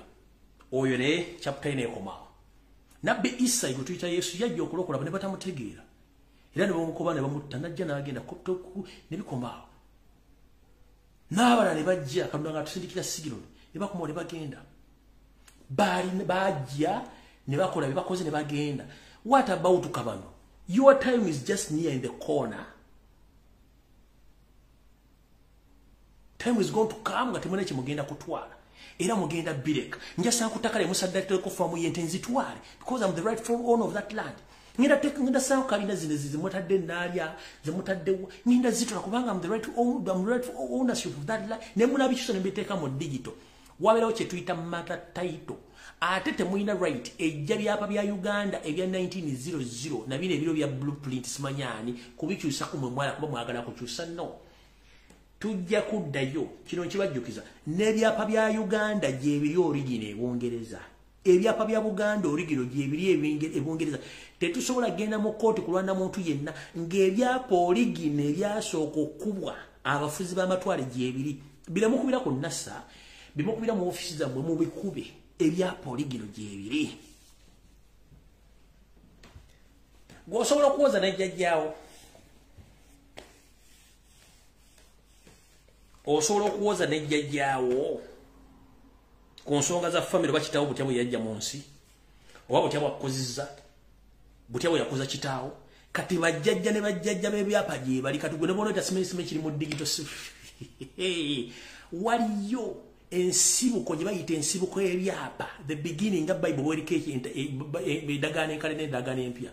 Oyo naye chapter eno ekomawo. Nabbi Isa gwe tuyita Yesu yajja okulokola ne batamutegeera. Era ne bamukoba ne bamutta, n'ajja n'agenda ne bikomaawo. N'abalala ne bajja, Katonda nga atusindikira sigiro ne bakomawo ne bagenda. Bajja ne bakola bye bakoze ne bagenda. What about Kabano? Your time is just near in the corner. Time is going to come nga temulina kye mugenda kutwala. Era mugenda bireka. Njasa ku ttaka lye musaddatteko faamu y'ente nzitwale because I'm the rightful owner of that land. Ngenda sanku kalina zino zemutadde naalya zemutadde ngenda zitola kubanga I'm the rightful ownership of that land. Ne munabikyusa ne mbiteeka mu digital. Wabeerawo kye tuyita mother title. Ate temulina right ejja byapa bya Uganda ebya 1900 na bino ebiro bya blueprint simanyaani kubikyusa ku mwe mwala kuba mwagala kukyusa no. Tujja kuddayo kino nkibajjukiza n'ebyapa bya Uganda gyebiri original e Bungereza. Ebyapa bya Buganda original gyebiri e Bungereza. Tetusobola kugenda mu kkooti kulwana muntu yenna ng'ebyapa original ebyasooka okukubwa abafuzi b'amatwale gyebiri. Biramukubira ku NASA, bimukubira mu ofiisi zammwe mubikube. Ebyapa original gyebiri. Gw'osobola okuwoza n'ejjajjaawo. Osobola okuwoza n'ejjajjaawo ku nsonga za famire oba kitaawo butya bwe yajja mu nsi, oba butya bwakuzizza, butya bwe yakuza kitaawo. Kati bajjajja ne bajjajja b'ebyapa gye bali. Kati gwe ne bonoita simanyi kiri mu digital. Waliyo ensibuko gye bayita ensibuko y'ebyapa, the beginning nga Bible bw'eriko endagaano enkadde n'endagaano empya.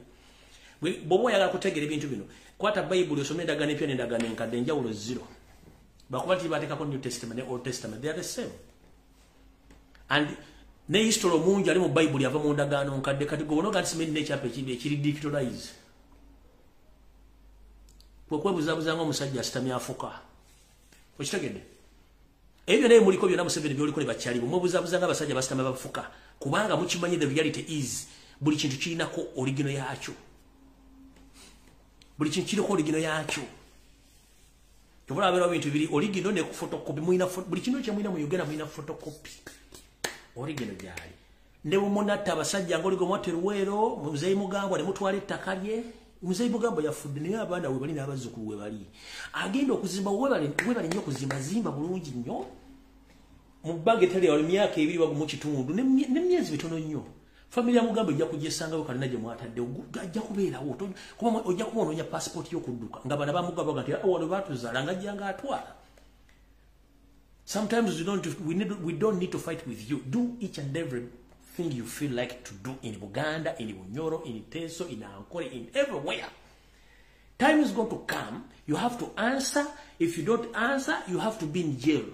Bw'oba oyagala kutegeera ebintu bino, kwata Bayibuli osome endagaano empya n'endagaano enkadde, enjawulo zero. Bakuba nti bateekako New Testament ne Old Testament, they are the same. And ne history omungi ali mu Bayibuli ava mu ndagaano nkadde. Kati gwe onoga nti simanyi n'ekyapa ekiri digitalize. Kwe kwebuzaabuza ng'omusajja asitamye afuka. Okitegedde? Ebyo naye muliko byonna Museveni by'oliko ne bakyali bo mwebuzaabuza ng'abasajja basitamye bafuka. Kubanga mukimanyi the reality is buli kintu kirinako original yakyo. Buli kintu kiriko original yakyo. Kyova abeerawo bintu biri original ne photocopy. Mulina buli kintu kye mulina mu Uganda mulina photocopy. Original gyali. Ne bwe munatta abasajja ng'oligo mwatta Luweero, Muzeeyi Mugambwa ne mutwala ettaka lye. Muzeeyi Mugambwa yafudde naye abaana we bali n'abazzukulu we bali. Agenda okuzimba webale nnyo okuzimba, zimba bulungi nnyo. Mu bbanga etali wali myaka ebiri bagumu kitundu n'emyezi mitono nnyo. Family ya Mugambo ejja kujesangayo kalina gye mwatadde, ajja kubeerawo. Kuba ojja kuba onoonya passport y'okudduka nga bana ba Mugambo baga nti wano baatuzaala nga ajja ng'atwala. Sometimes we don't need to fight with you. Do each and every thing you feel like to do in Buganda, in Bunyoro, in Teso, in Ankole, in everywhere. Time is going to come. You have to answer. If you don't answer, you have to be in jail.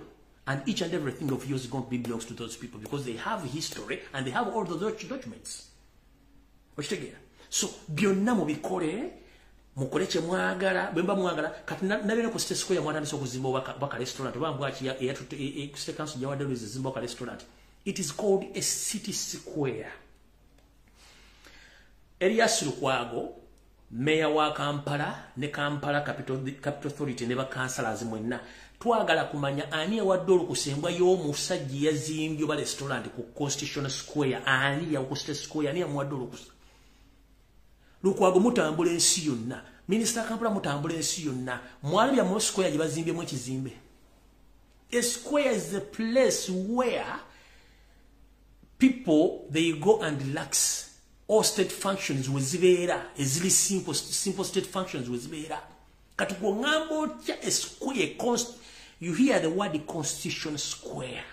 And each and everything of yours is going to be belongs to those people because they have history and they have all those documents. Okitegeera? So byonna mubikole, mukole kye mwagala, bwe mba mwagala. Kati nabeera ku State Square mwatandise okuzimba oba ka restaurant oba mbwaki State Council gyawadde lwizi ezimba ka restaurant. It is called a city square. Erias Lukwago, Mayor wa Kampala ne Kampala Capital Authority ne bakansalazi mwenna, twagala kumanya ani yawadde olukusa y'omusajja yazimbye oba restaurant ku Constitution Square. Ani ya ku State Square, ani yamuwadde olukusa? Lukwago mutambula ensi yonna, Minisita Kampala mutambula ensi yonna, mwalabya mu square gye bazimbyemu ekizimbe. A square is the place where people they go and relax. All state functions wezibeera, eziri simple state functions wezibeera. Kati gw'oŋŋamba otya a square, you hear the word Constitution Square.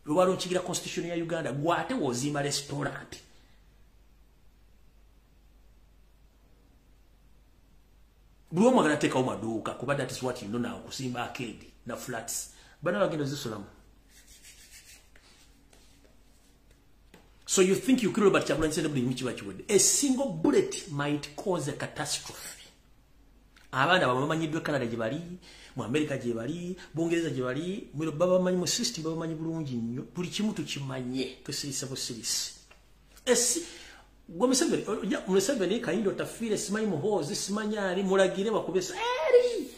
We balaunchingira constitution ya Uganda, gwate wozimba restaurant. Buli omu agala teekawo maduuka kuba that is what you know now, kusimba arcade na flats. Bana bagenda zisulamu. So you think you kill Robert Kyagulanyi Ssentamu buli kiba kiwedde. A single bullet might cause a catastrophe. Abaana babamanyiddwa Canada gye bali, mu America gye bali, Bungereza gye bali, babamanyi mu system, babamanyi bulungi nnyo. Buli kimu tukimanye, tusirise busirisi. Gwe Museveni, Kayindo Otafiire, simanyi Muhoozi, simanyi ani, mulagire bakube eri.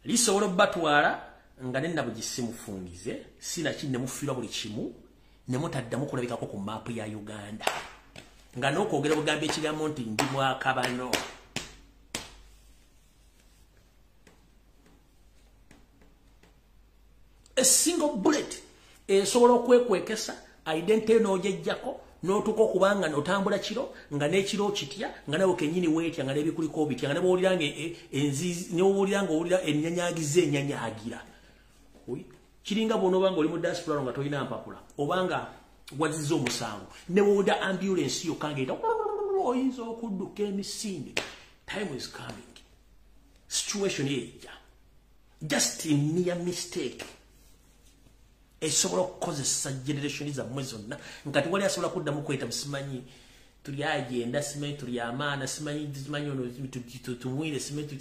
Lisobola obbatwala nga ne Nabugisi mufungize, sinaki ne mufiirwa buli kimu, ne mutaddamu kulabikako ku maapu ya Uganda. Nga n'okwogera bugambo ekigambo nti ndi mwakabano. A single bullet esobola okwekwekesa identity n'ogyejjako n'otuuka okubanga n'otambula kiro nga n'ekiro kitya nga nawe kennyini weetya nga n'ebikuliko bitya nga ne bw'owulira nga enzizi ne bw'owulira nga owulira ennyanyagiza ennyanyagira. Kiringa bw'onooba nga oli mu diaspora nga tolina mpapula obanga wazizza omusango ne bw'owulira ambulance yokka ng'eyita oyinza okudduka emisinde. Time is coming. Situation ejja. Just a mere mistake. Esobola okukozesa generation zammwe zonna nga tewali asobola kuddamu kweta musimanyi tuli agenda, simanyi tuli amaana, simanyi simanyi ono tumwire, simanyi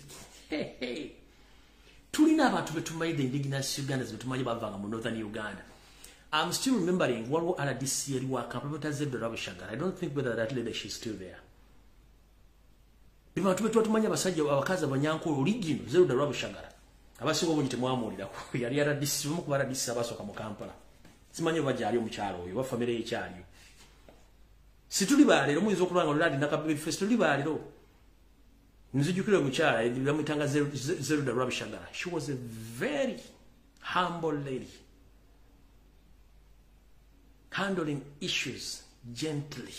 tulina abantu betumanyi, the indigenous Ugandans betumanyi bavanga mu northern Uganda. I'm still remembering waliwo RDC eri wa Kampala Zebra Rwabushagar. I don't think whether that lady she's still there. Bantu betuba tumanyi abasajja abakazi abanyankole original Zebra Rwabushagar. Abasinga obungi temwamuwulirako. Yali RDC, omu ku ba RDC abasooka mu Kampala. Simanyi oba gyali omukyalo oyo, oba famire ye ekyaliyo. Situli baleero, muyinza okuba nga oluladi nakababy face, tuli baleero. Nzijukira omukyala, bamuyitanga Zelda Rwabushagar. She was a very humble lady. Handling issues gently.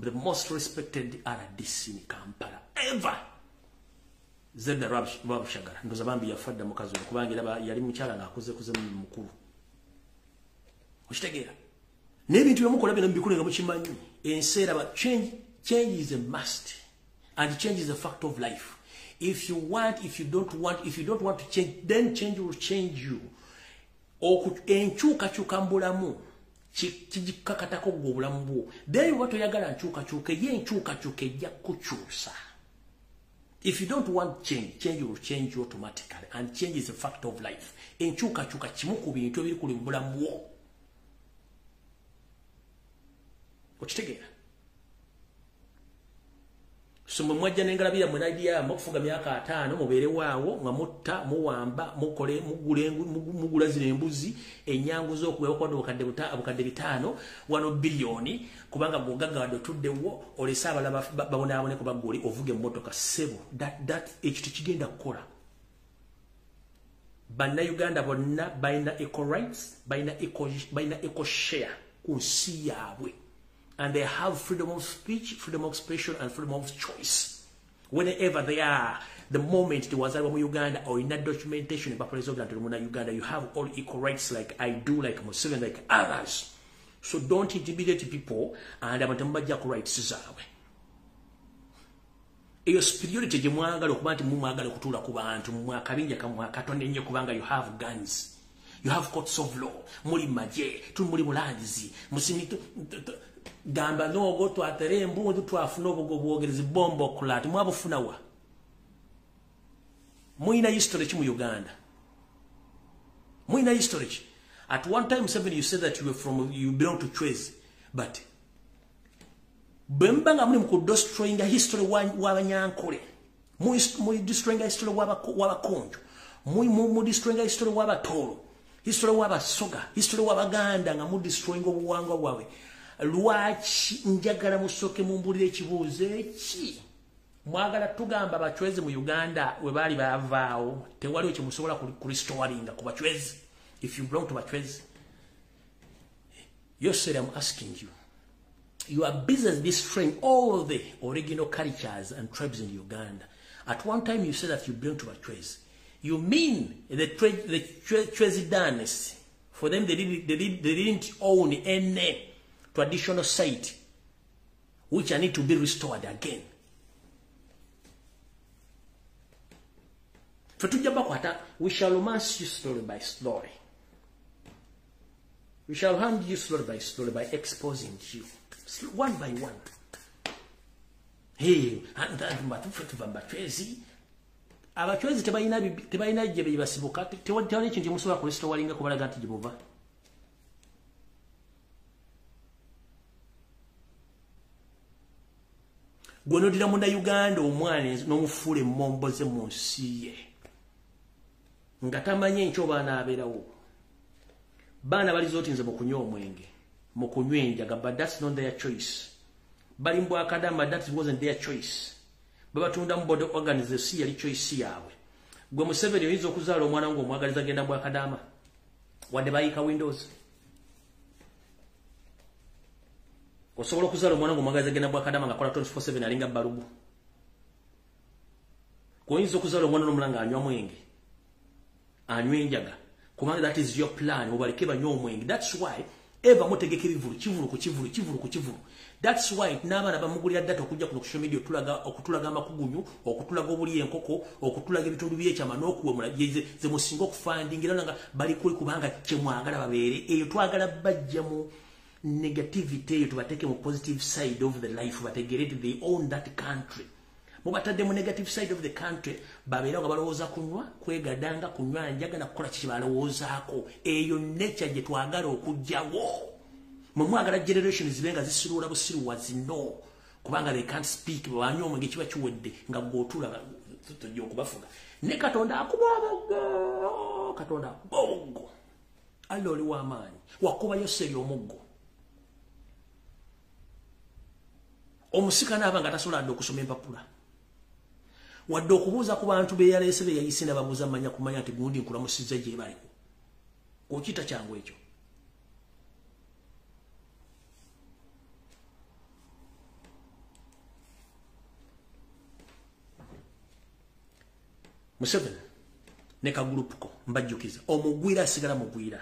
The most respected RDC in Kampala ever. Zelda Rwabushagar. Ndoza bambi yafa dda mukazi ono kubanga era yali mukyala ng'akuze kuze mukulu. Okitegeera? N'ebintu byemukola bino mubikole nga mukimanyi. Ensi eraba change is a must. And change is a fact of life. If you want, if you don't want, if you don't want to change, then change will change you. Enkyukakyuka mu bulamu kigikakatako ggwe obulamu bwo. Then oba toyagala nkyukakyuka, ye enkyukakyuka ejja kukyusa. If you don't want change, change will change you automatically. And change is a fact of life. Enkyukakyuka kimu ku bintu ebiri kuli mu bulamu bwo. Okitegeera? So mwe mwajja n'engalabira mwe n'idea yammwe okufuga myaka 50 mubeere waawo nga mutta, muwamba, mukole, mugula zino embuzi, ennyangu z'okuweebwa obukadde 5 wano biliyoni kubanga bw'ogaggawadde otuddewo olese abalala babonaabone kuba ggwe oli ovuga emmotoka. Ssebo, that ekyo tekigenda kukola. Bannayuganda bonna balina equal rights, balina equal share ku nsi yaabwe. And they have freedom of speech, freedom of expression, and freedom of choice. Whenever they are, the moment they was in Uganda or in that documentation in Uganda, you have all equal rights like I do, like Museveni, like others. So don't intimidate people and abantu rights zaabwe. Eyo superiority gye mwagala okuba nti mumwagala okutuula ku bantu, mwakabinja kamwe akatono ennyo kubanga you have guns, you have courts of law, muli magye, muli bulangizi, musimi gamba n'ogwo twatere embundu twafuna obugo bwogerezi bombo kulati mwabufuna wa. Mulina history ki mu Uganda? Mulina history ki? At one time Museveni, you said that you were from, you belong to Chwezi, but bwe muba nga muli mu kudestroyinga history w'Abanyankole, mu destroyinga history w'Abakonjo, mu destroyinga history w'Abatooro, history w'Abasoga, history w'Abaganda, nga mu destroyinga obuwangwa bwabwe. Lwaki njagala musooke mumbulire ekibuuzo eki? Mwagala tugamba abachwezi mu Uganda we baali bavaawo, tewaliwo kye musobola kurestoringa ku bachwezi. If you belong to bachwezi, yourself, I'm asking you. You are busy destroying all the original cultures and tribes in Uganda. At one time you said that you belong to Bachwezi. You mean the Chwezidanes, for them they didn't own any traditional site which I need to be restored again. We shall romance you slowly by slowly. We shall hand you slowly by slowly by exposing you one by one. Hey, abachwezi tebalina gye basibuka, tewali ekintu kyemusobola kurestoringa kubalaga nti gye muva. Gwe n'oddira Munnayuganda omwana n'omufuula emmomboze mu nsi ye nga tamanyi enkyo baana abeerawo. Baana balizootinze mu kunywa omwenge, mu kunywa enjaga, but that's not their choice. Bali mu bwakadama, that wasn't their choice. Babatunda mu body organs, si yali choice yaabwe. Gwe Museveni oyinza okuzaala omwana ng'omwagaliza genda bwakadama wadde bayiika windows. Osobola okuzaala omwana ng'omwagaliza genda bwakadama ng'akola 24/7 alinga balubu. Oyinza okuzaala omwana n'omulanga anywa mwenge, anywa enjaga, kubanga that is your plan. Obaleke banywa omwenge. That's why eva mutegeka ebivulu, kivulu ku kivulu, kivulu ku kivulu. That's why n'abaana bamugulira data okujja kuno ku social media okutulaga amakugunyu, okutulaga obuli enkoko, okutulaga ebitundu by'ekyama n'okuwemula ze musinga okufandingira nga bali kuli kubanga kye mwagala babeere. Eyo twagala bajja mu negativity eyo tubateeke mu positive side of the life, bategeere nti they own that country. Mubatadde mu negative side of the country, babeera nga balowooza kunywa, kwegadanga, kunywa njaga na kukola kiki balowoozaako. Eyo nature gye twagala okuggyawo. Mwe mwagala generation zibe nga zisiruula busiruwa zino, kubanga they can't speak, banywa omwenge kiba kiwedde nga gw'otuula tojja okubafuga. Ne Katonda akuba omuggo, Katonda akuba omuggo. Allah oli w'amaanyi, wakuba Yoseri omuggo. Omusika n'aba nga tasobola dde okusoma empapula, wadde okubuuza ku bantu be yaleese be yayise n'ababuuza manya kumanya nti gundi nkulamusizza gye baliko. Okiyita kyangu ekyo? Museveni ne kagulupuko mbajjukiza, omugwira asigala mugwira.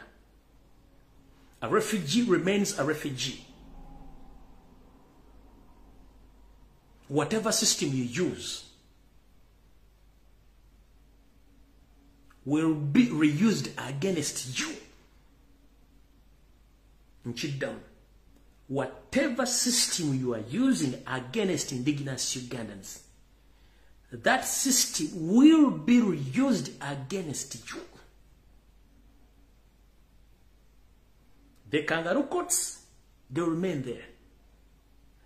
A refugee remains a refugee. Whatever system you use will be reused against you. Nchidam. Whatever system you are using against indigenous Ugandans, that system will be reused against you. The kangaroo courts, they remain there.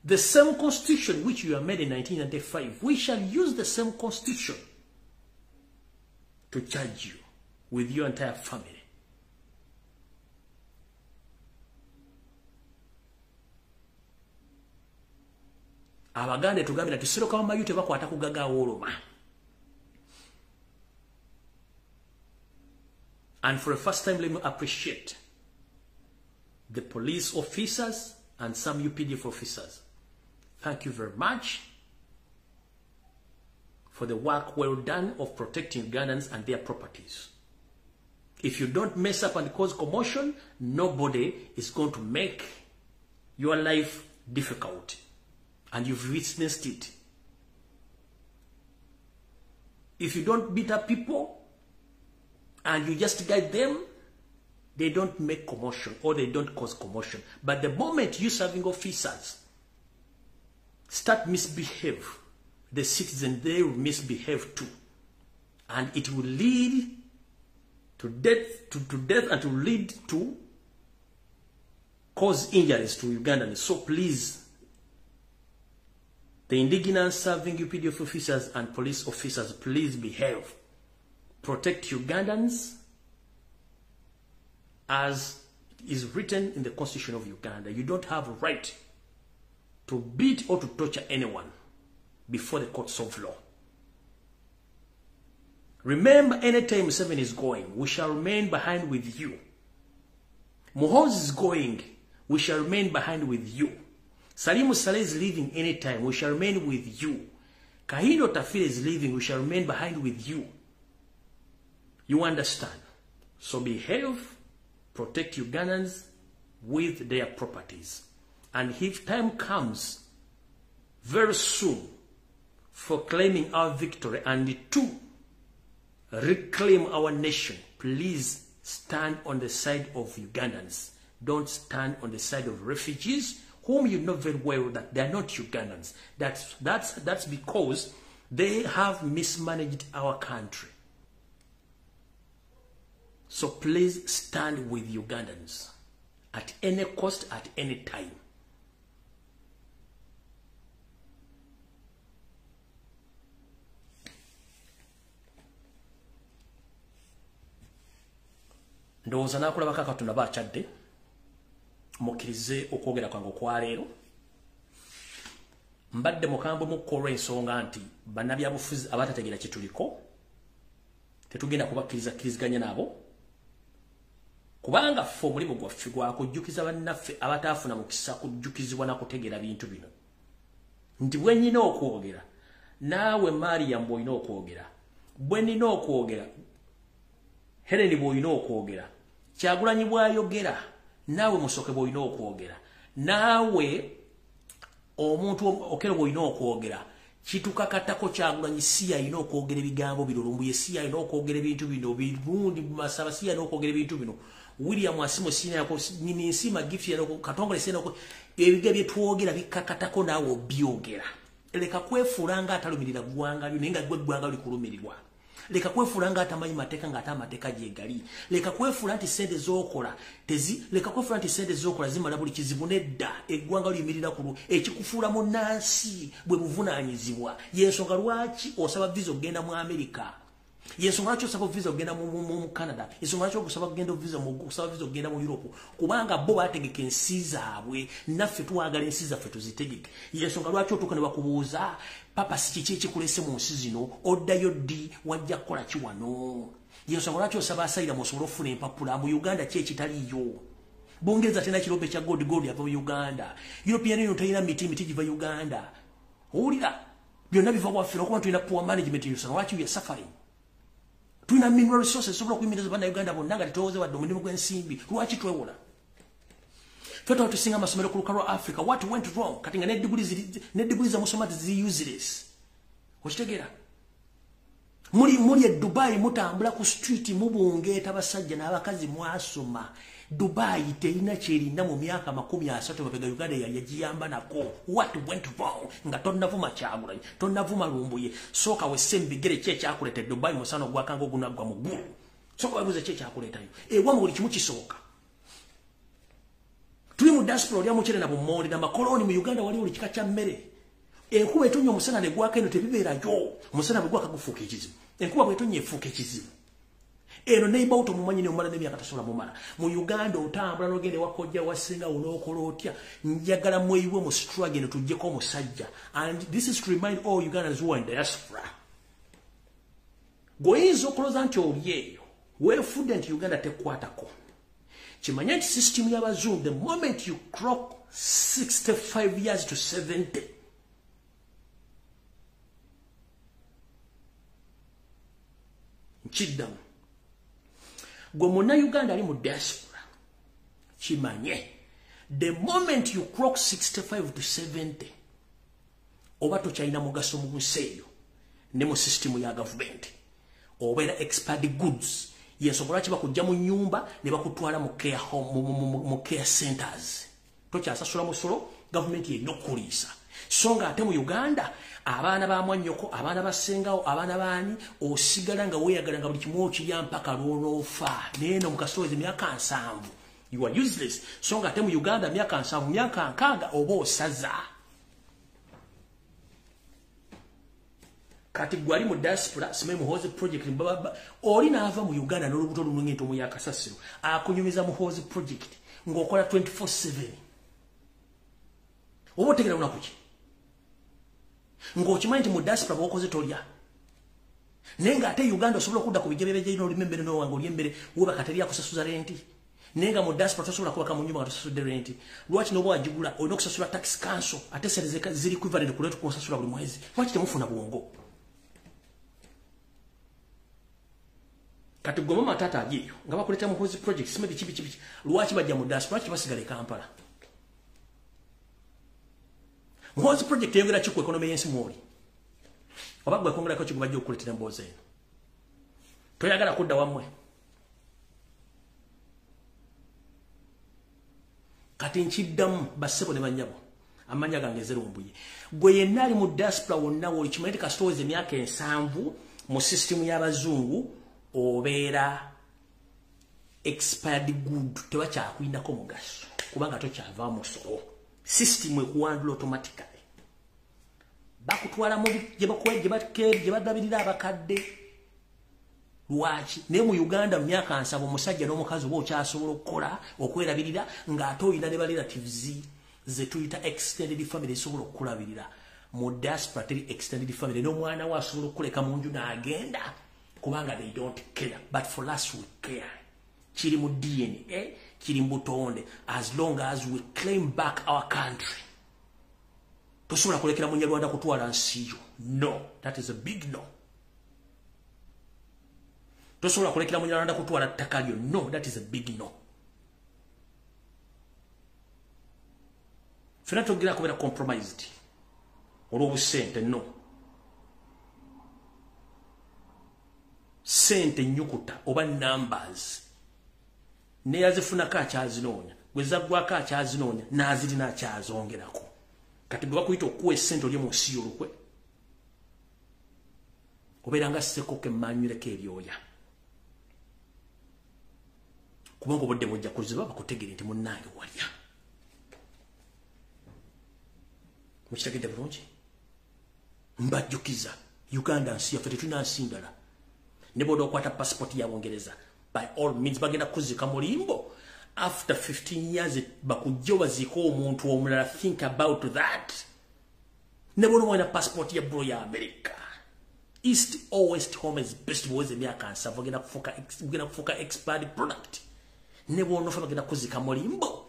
The same constitution which you made in 1995, we shall use the same constitution to charge you with your entire family. Abaganda tugambira tusiroka mayu tebakwata kugaga woloma. And for the first time, let me appreciate the police officers and some UPDF officers. Thank you very much for the work well done of protecting Ugandans and their properties. If you don't mess up and cause commotion, nobody is going to make your life difficult. And you've witnessed it. If you don't beat up people and you just guide them, they don't make commotion or they don't cause commotion. But the moment you serving officers start misbehave, the citizen, they will misbehave too. And it will lead to death, to death, and to lead to cause injuries to Ugandans. So please, the indigenous serving UPDF officers and police officers, please behave. Protect Ugandans as is written in the Constitution of Uganda. You don't have a right to beat or to torture anyone before the courts of law. Remember, anytime Museveni is going, we shall remain behind with you. Muhoozi is going, we shall remain behind with you. Salim Saleh is leaving anytime, we shall remain with you. Kahindo Tafire is leaving, we shall remain behind with you. You understand? So behave, protect Ugandans with their properties. And if time comes very soon for claiming our victory and to reclaim our nation, please stand on the side of Ugandans. Don't stand on the side of refugees whom you know very well that they are not Ugandans. That's because they have mismanaged our country. So please stand with Ugandans at any cost, at any time. Ndowooza naakulabako Katonda bakyadde mukkirize okwogera kwange okwaleero. Mbadde mukambwe mukko olw'ensonga nti bannabyabufuzi abatategeera kye tuliko tetugenda kubakkiriza kkiriziganya nabo, kubanga ffe omulimu gwaffe gwa kujjukiza bannaffe abataafuna mukisa kujjukizibwa na kutegeera bintu bino. Nti bwe nnina okwogera naawe Mariam bw'olina okwogera, bwe nnina okwogera Helen bw'olina okwogera, Kyagulanyi bw'ayogera naawe Musoke bw'olina okwogera, naawe omuntu Okello bw'olina okwogera. Kitukakatako Kyagulanyi si yalina okwogera ebigambo bino, Lumbuye si yalina okwogera ebintu bino, Birundi Masaba si yalina okwogera ebintu bino, William Asimo si Nsiima Gift Katongole si yalina ebigambo bye twogera bikakatako naawe obyogera. Leka kwefuula nga atalumirira ggwanga lyo naye nga ggwe eggwanga likulumirirwa. Leka kwefuula nga atamanyi mateeka nga ate amateeka gye gali. Leka kwefuula nti ssente z'okola tezi, leka kwefuula nti ssente z'okola zimala buli kizibu. Nedda, eggwanga liyimirira ku ekikufuula munnansi bwe buvunaanyizibwa. Y'ensonga lwaki osaba visa okugenda mu Amerika, y'ensonga lwaki osaba visa okugenda mu Canada, y'ensonga lwaki osaba kugenda visa mu osaba visa okugenda mu Europe, kubanga bo baategeka ensi zaabwe, naffe twagala ensi zaffe tuzitegeke. Y'ensonga lwaki otuuka ne bakubuuza papa si kiki ekikulese mu nsi zino, oddayo ddi, wajja kukola ki wano? Y'ensonga lwaki osaba asylum osobole okufuna empapula. Mu Uganda ki ekitaliiyo? Bungereza terina kirombe kya gold, gold yava mu Uganda. European Union terina miti, miti giva Uganda. Owulira byonna biva waffe okuba tulina poor management. Y'ensonga lwaki we are suffering. Tulina mineral resources sobola okuyimiriza bannayuganda bonna nga tetwowoze wadde omulimu gw'ensimbi. Lwaki twewola? Ffe twali tusinga amasomero ku lukalu lwa Africa. What went wrong? Kati nga ne diguli zemusoma ziri useless. Okitegeera? Muli e Dubai mutambula ku street mubungeeta basajja n'abakazi mwasoma. Dubai terina kyerina mu myaka 30 mabega Uganda yali yagiyamba nako. What went wrong? Nga tonnavuma Kyagulanyi, tonnavuma Lumbuye, sooka wesse mu bigere ki ekyakuleeta e Dubai musana ogwakanga ogunaggwa mu ggulu. Sooka weebuuze ki ekyakuleetayo. Ewammwe buli kimu kisooka. Tuli mu diaspora olya muceere na bummonde na makoloni. Mu Uganda waliwo buli kika kya mmere. Enkuba etonnya omusana ne gwaka eno tebibeerayo. Omusana bwe gwaka gufuuka ekizibu. Enkuba bw'etonnya efuuka ekizibu. Eno neighbor otomumanyi ne omala n'emyaka tasobola mumala. Mu Uganda otambula n'ogenda ewa kojja wa ssenga onookola otya. Njagala mweyiwe mu struggle eno tuggyeko omusajja. And this is to remind all Ugandans who are in diaspora. Gw'oyinza okulowooza nti oli eyo weefudde nti Uganda tekwatako. Kimanye nti system y'abazungu, the moment you clock 65 years to 70, nkiddamu, gwe munnayuganda ali mu diaspora kimanye the moment you clock 65 to 70 oba tokyalina mugaso mu nsi eyo ne mu system ya gavumenti, obeera expired goods. Yensonga lwaki bakujja mu nnyumba ne bakutwala mu care home, mu care centers. Tokyasasula musolo, gavumenti yerina okukuliisa. So nga ate mu Uganda abaana ba mwannyoko, abaana ba ssengawo, abaana baani, osigala nga weeyagala nga buli kimu okirya mpaka lw'onoofa. Naye eno mu kasowezi emyaka 70 you are useless. So nga ate mu Uganda myaka 70, myaka 60 oba osaza. Kati gwali mu diaspora simanyi Muhoozi project oli n'ava mu Uganda n'olubuto lununga entomo ya kasasiro akunyumiza Muhoozi project ng'okola 24/7. Oba otegera lunaku ki? Ng'okimanyi nti mu diaspora bw'okoze tolya. Naye ng'ate Uganda osobola okudda ku bijja by'ebijja n'olima emmere n'owanga olya emmere webaka teri akusasuza renti. Naye nga mu diaspora tosobola kubaka mu nnyumba nga tosasudde renti. Lwaki n'oba wagigula olina okusasula tax council ate sente ziri equivalent ku rent kw'osasula buli mwezi. Lwaki temufuna bwongo? Kati gwe mama tata ajeyo nga bakuleta Muhoozi project simebi chibi chibi, lwaki bajja mu diaspora, lwaki basigala e Kampala? Muhoozi project eyongera ki ku economy y'ensi mwoli? Oba gwe kongerako ki gwe bajja okukuleetera emboozi eno? Toyagala kudda wammwe. Kati nkiddamu bassebo ne bannyabo, amannya gange Zerumbuye. Gwe yenna ali mu diaspora wonna w'oli, kimanye nti kasita oweza emyaka 70 mu sisitimu y'abazungu obeera expired good, tebakyakulinako mugaso kubanga tokyava musolo. System ekuwandula automatically, bakutwala mu gye bagabirira abakadde. Lwaki? Naye mu Uganda mu myaka 70 omusajja n'omukazi oba okyasobola okukola okwerabirira ng'ate olina ne ba relatives ze tuyita extended family esobola okukulabirira. Mu diaspora teri extended family, n'omwana we asobola okukuleka mu nju n'agenda kubanga they don't care, but for us we care. Kiri mu DNA, kiri mu butonde. As long as we claim back our country, tosobola kulekera munyarwanda kutwala nsi yo. No, that is a big no. Tosobola kulekera munyarwanda kutwala ttaka lyo. No, that is a big no. Fena togera kubeera compromised olw'obusente. No, sente nyukuta oba numbers neyazifunako akyazinoonya, gwe zaggwako akyazinoonya, n'azirina akyazongerako. Kati bwe bakuyita okuwa essente olye mu nsi y'olukwe, obeera nga ssekoko emmanyuleko ebyoya, kubanga obudde bujja kuziba bakutegere nti munnange walya. Mukitegedde bulungi? Mbajjukiza, Uganda nsi yaffe, tetulina nsi ndala. Ne bw'oda okwata passport ya Bungereza, by all means bagenda kuzika mulimbo after 15 years, bakujja baziika omuntu omulala. Think about that. Ne bw'oba olina passport ya bulo ya America, east or west, home is best. Bwoweza emyaka 70 ogenda kufuuka expired product. Ne bw'onofa bagenda kuzika mulimbo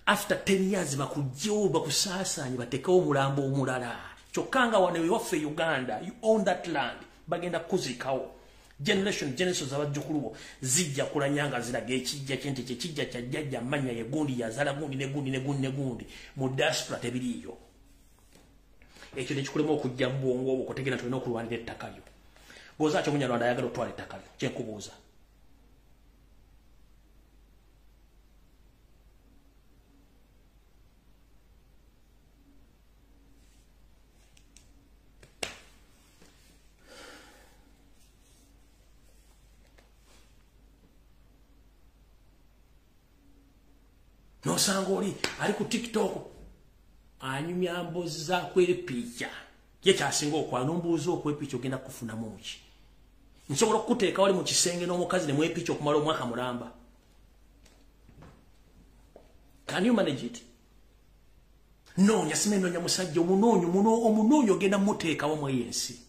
after 10 years, bakugjewo bakusaasaanye batekewo omulambo omulala. Kyokka nga wano ewaffe Uganda, you own that land, bagenda kuzikawo generation generation z'abajjukulu bo zijja kulanya nga ziraga ekijja kyente kyekijja kya jjajja manya ye gundi yazala gundi ne gundi ne gundi ne gundi. Mu diaspora tebiriiyo. Ekyo nekikulema okujja mu bwongo obwo okutegeera nti olina okulwanira ettaka lyo. Bw'oza ki omunyarwanda ayagala okutwala ettaka lyo? Kyenkubuuza. Nosanga oli ali ku TikTok anyumya mboozi za kwepiica, ye kyasinga okwala. Nombuuza, okwepiica ogenda kufunamu ki? Nsobola okukuteeka wali mu kisenge n'omukazi ne mwepiica okumala omwaka mulamba. Can you manage it? Noonya sime, noonya musajja omunoonyo, omunoonyo ogenda muteekawo mu eyo ensi.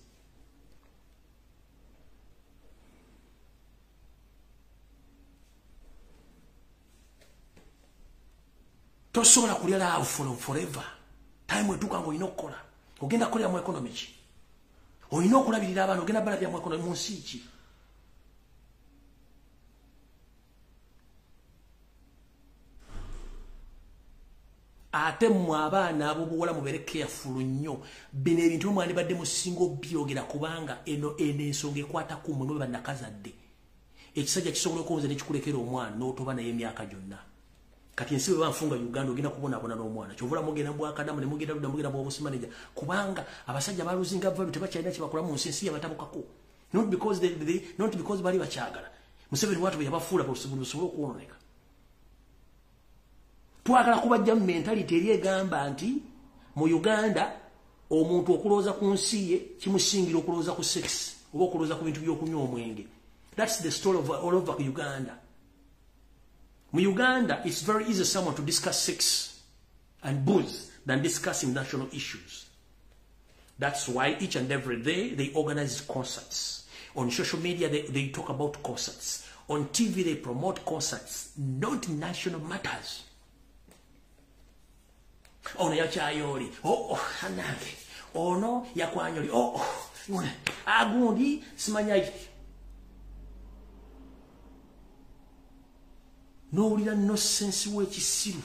Tosobola kulya love for forever. Time etuuka nga olina okukola. Ogenda kukolera mu economy ki? Olina okulabirira abaana, ogenda balabira mu economy mu nsi ki? Ate mmwe abaana ab'obuwala mubeere careful nnyo. Bino ebintu mwandibadde musinga obyogera, kubanga eno eno ensonga ekwata ku mmwe mwe bannakazadde. Ekisajja kisobola okuwuza nekikulekera omwana n'otoba naye emyaka gyonna. Kati ensi bwe banfunga Uganda, ogenda kubonaabona n'omwana. Kyovula mugenda bwakadamu ne mugenda ludda, mugenda bw'obusi manager, kubanga abasajja baluzinga value, tebakyalina kye bakola mu nsi, ensi yabatabukako, not because bali bakyagala. Museveni bwatu bwe yabafuula busobole okwononeka. Twagala kubajja mu mentality eri egamba nti mu Uganda omuntu okulowooza ku nsi ye kimusingira okulowooza ku sex oba okulowooza ku bintu by'okunywa omwenge. That's the story of all over Uganda. Mu Uganda it's very easy someone to discuss sex and booze than discussing national issues. That's why each and every day they organize concerts. On social media they talk about concerts. On TV they promote concerts, not national matters. Ono yakyayoli, oh, anange ono yakwanyoli, oh, agundi simanya. N'owulira nonsense w'ekisiru.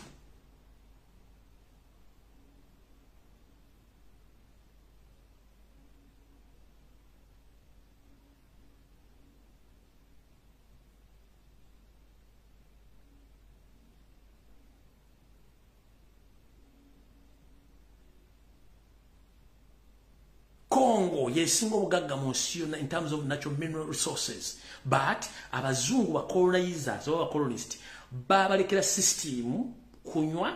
Congo yesinga obugagga mu nsi yonna in terms of natural mineral resources, but abazungu ba colonizers oba colonist babalekera system kunywa,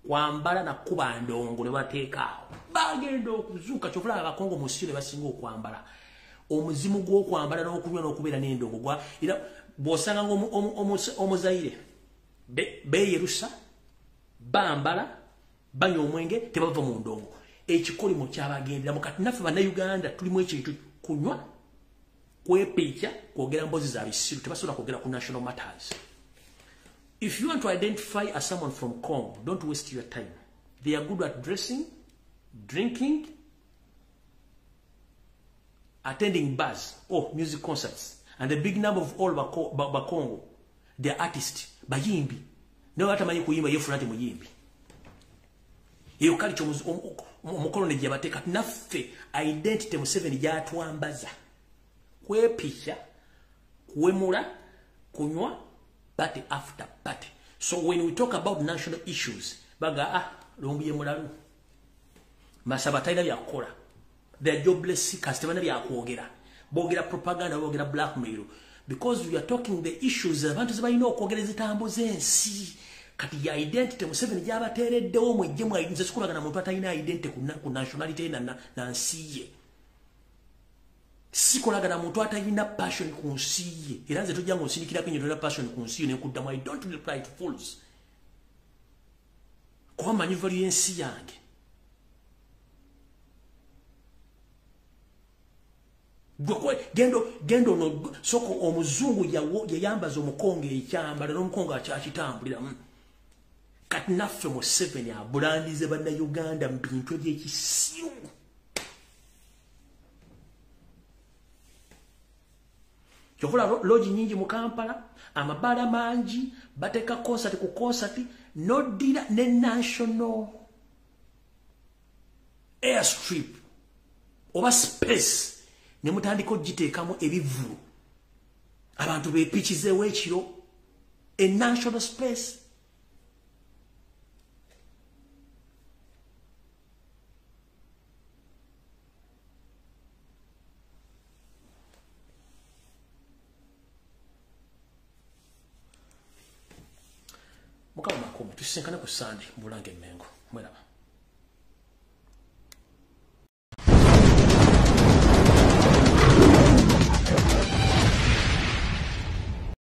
kwambala na kuba ndongo ne bateekaawo. Bagenda okuzuuka kyovula abakongo mu nsi yonna basinga okwambala. Omuzimu gw'okwambala n'okunywa n'okubeera n'endongo gwa era bw'osanga omuzaire beeyerusa, bambala, banywa omwenge, tebava mu ndongo. Ekikolimo kyabagendera mukati. Naffe bannayuganda tulimu ekintu kunywa, kwepicha, kwogera mbozi za bisiru, tebasobola kwogera ku national matters. If you want to identify as someone from Congo, don't waste your time. They are good at dressing, drinking, attending bars or music concerts, and the big number of all Bakongo, they are artists, bayimbi. Naye batamanyi kuyimba yefuna nti muyimbi. Eyo culture omukoloni gye bateeka. Naffe identity Museveni gyatwambaza, kwepicha, kuwemula, kunywa, party after party. So when we talk about national issues, baga Lumbuye mulalu, Masaba talina byakukola, they are jobless seekers, tebalina byakwogera, boogera propaganda, boogera blackmail, because we are talking the issues abantu ze balina okwogera ezitambuza ensi. Kati ya identity Museveni gy'abateereddewo mwejje mu nze sikolagana muntu atalina identity ku nationality na nsi ye. Sikolagana muntu atalina passion ku nsi ye. Era nze tojja ng'onsindikirako ennyo tolina passion ku nsi yo ne nkuddamu. I don't reply to fools. Kuba mmanyi value y'ensi yange. Gendo ono soko omuzungu yayambaza omukongo ekyambalo n'omukongo akyakitambulira. Kati naffe Museveni abulandize bannayuganda mu bintu ebyekisiru. Kyovula lodge nyingi mu Kampala, amabaala mangi, bateeka concert ku concert, noddira ne national airstrip oba space ne mutandika ogiteekamu ebivvulu. Abantu beepikizeewo ekiro, a national space. Mukama makuumi, tusisinkane ku Sunday, Bulange Mmengo. Mweraba.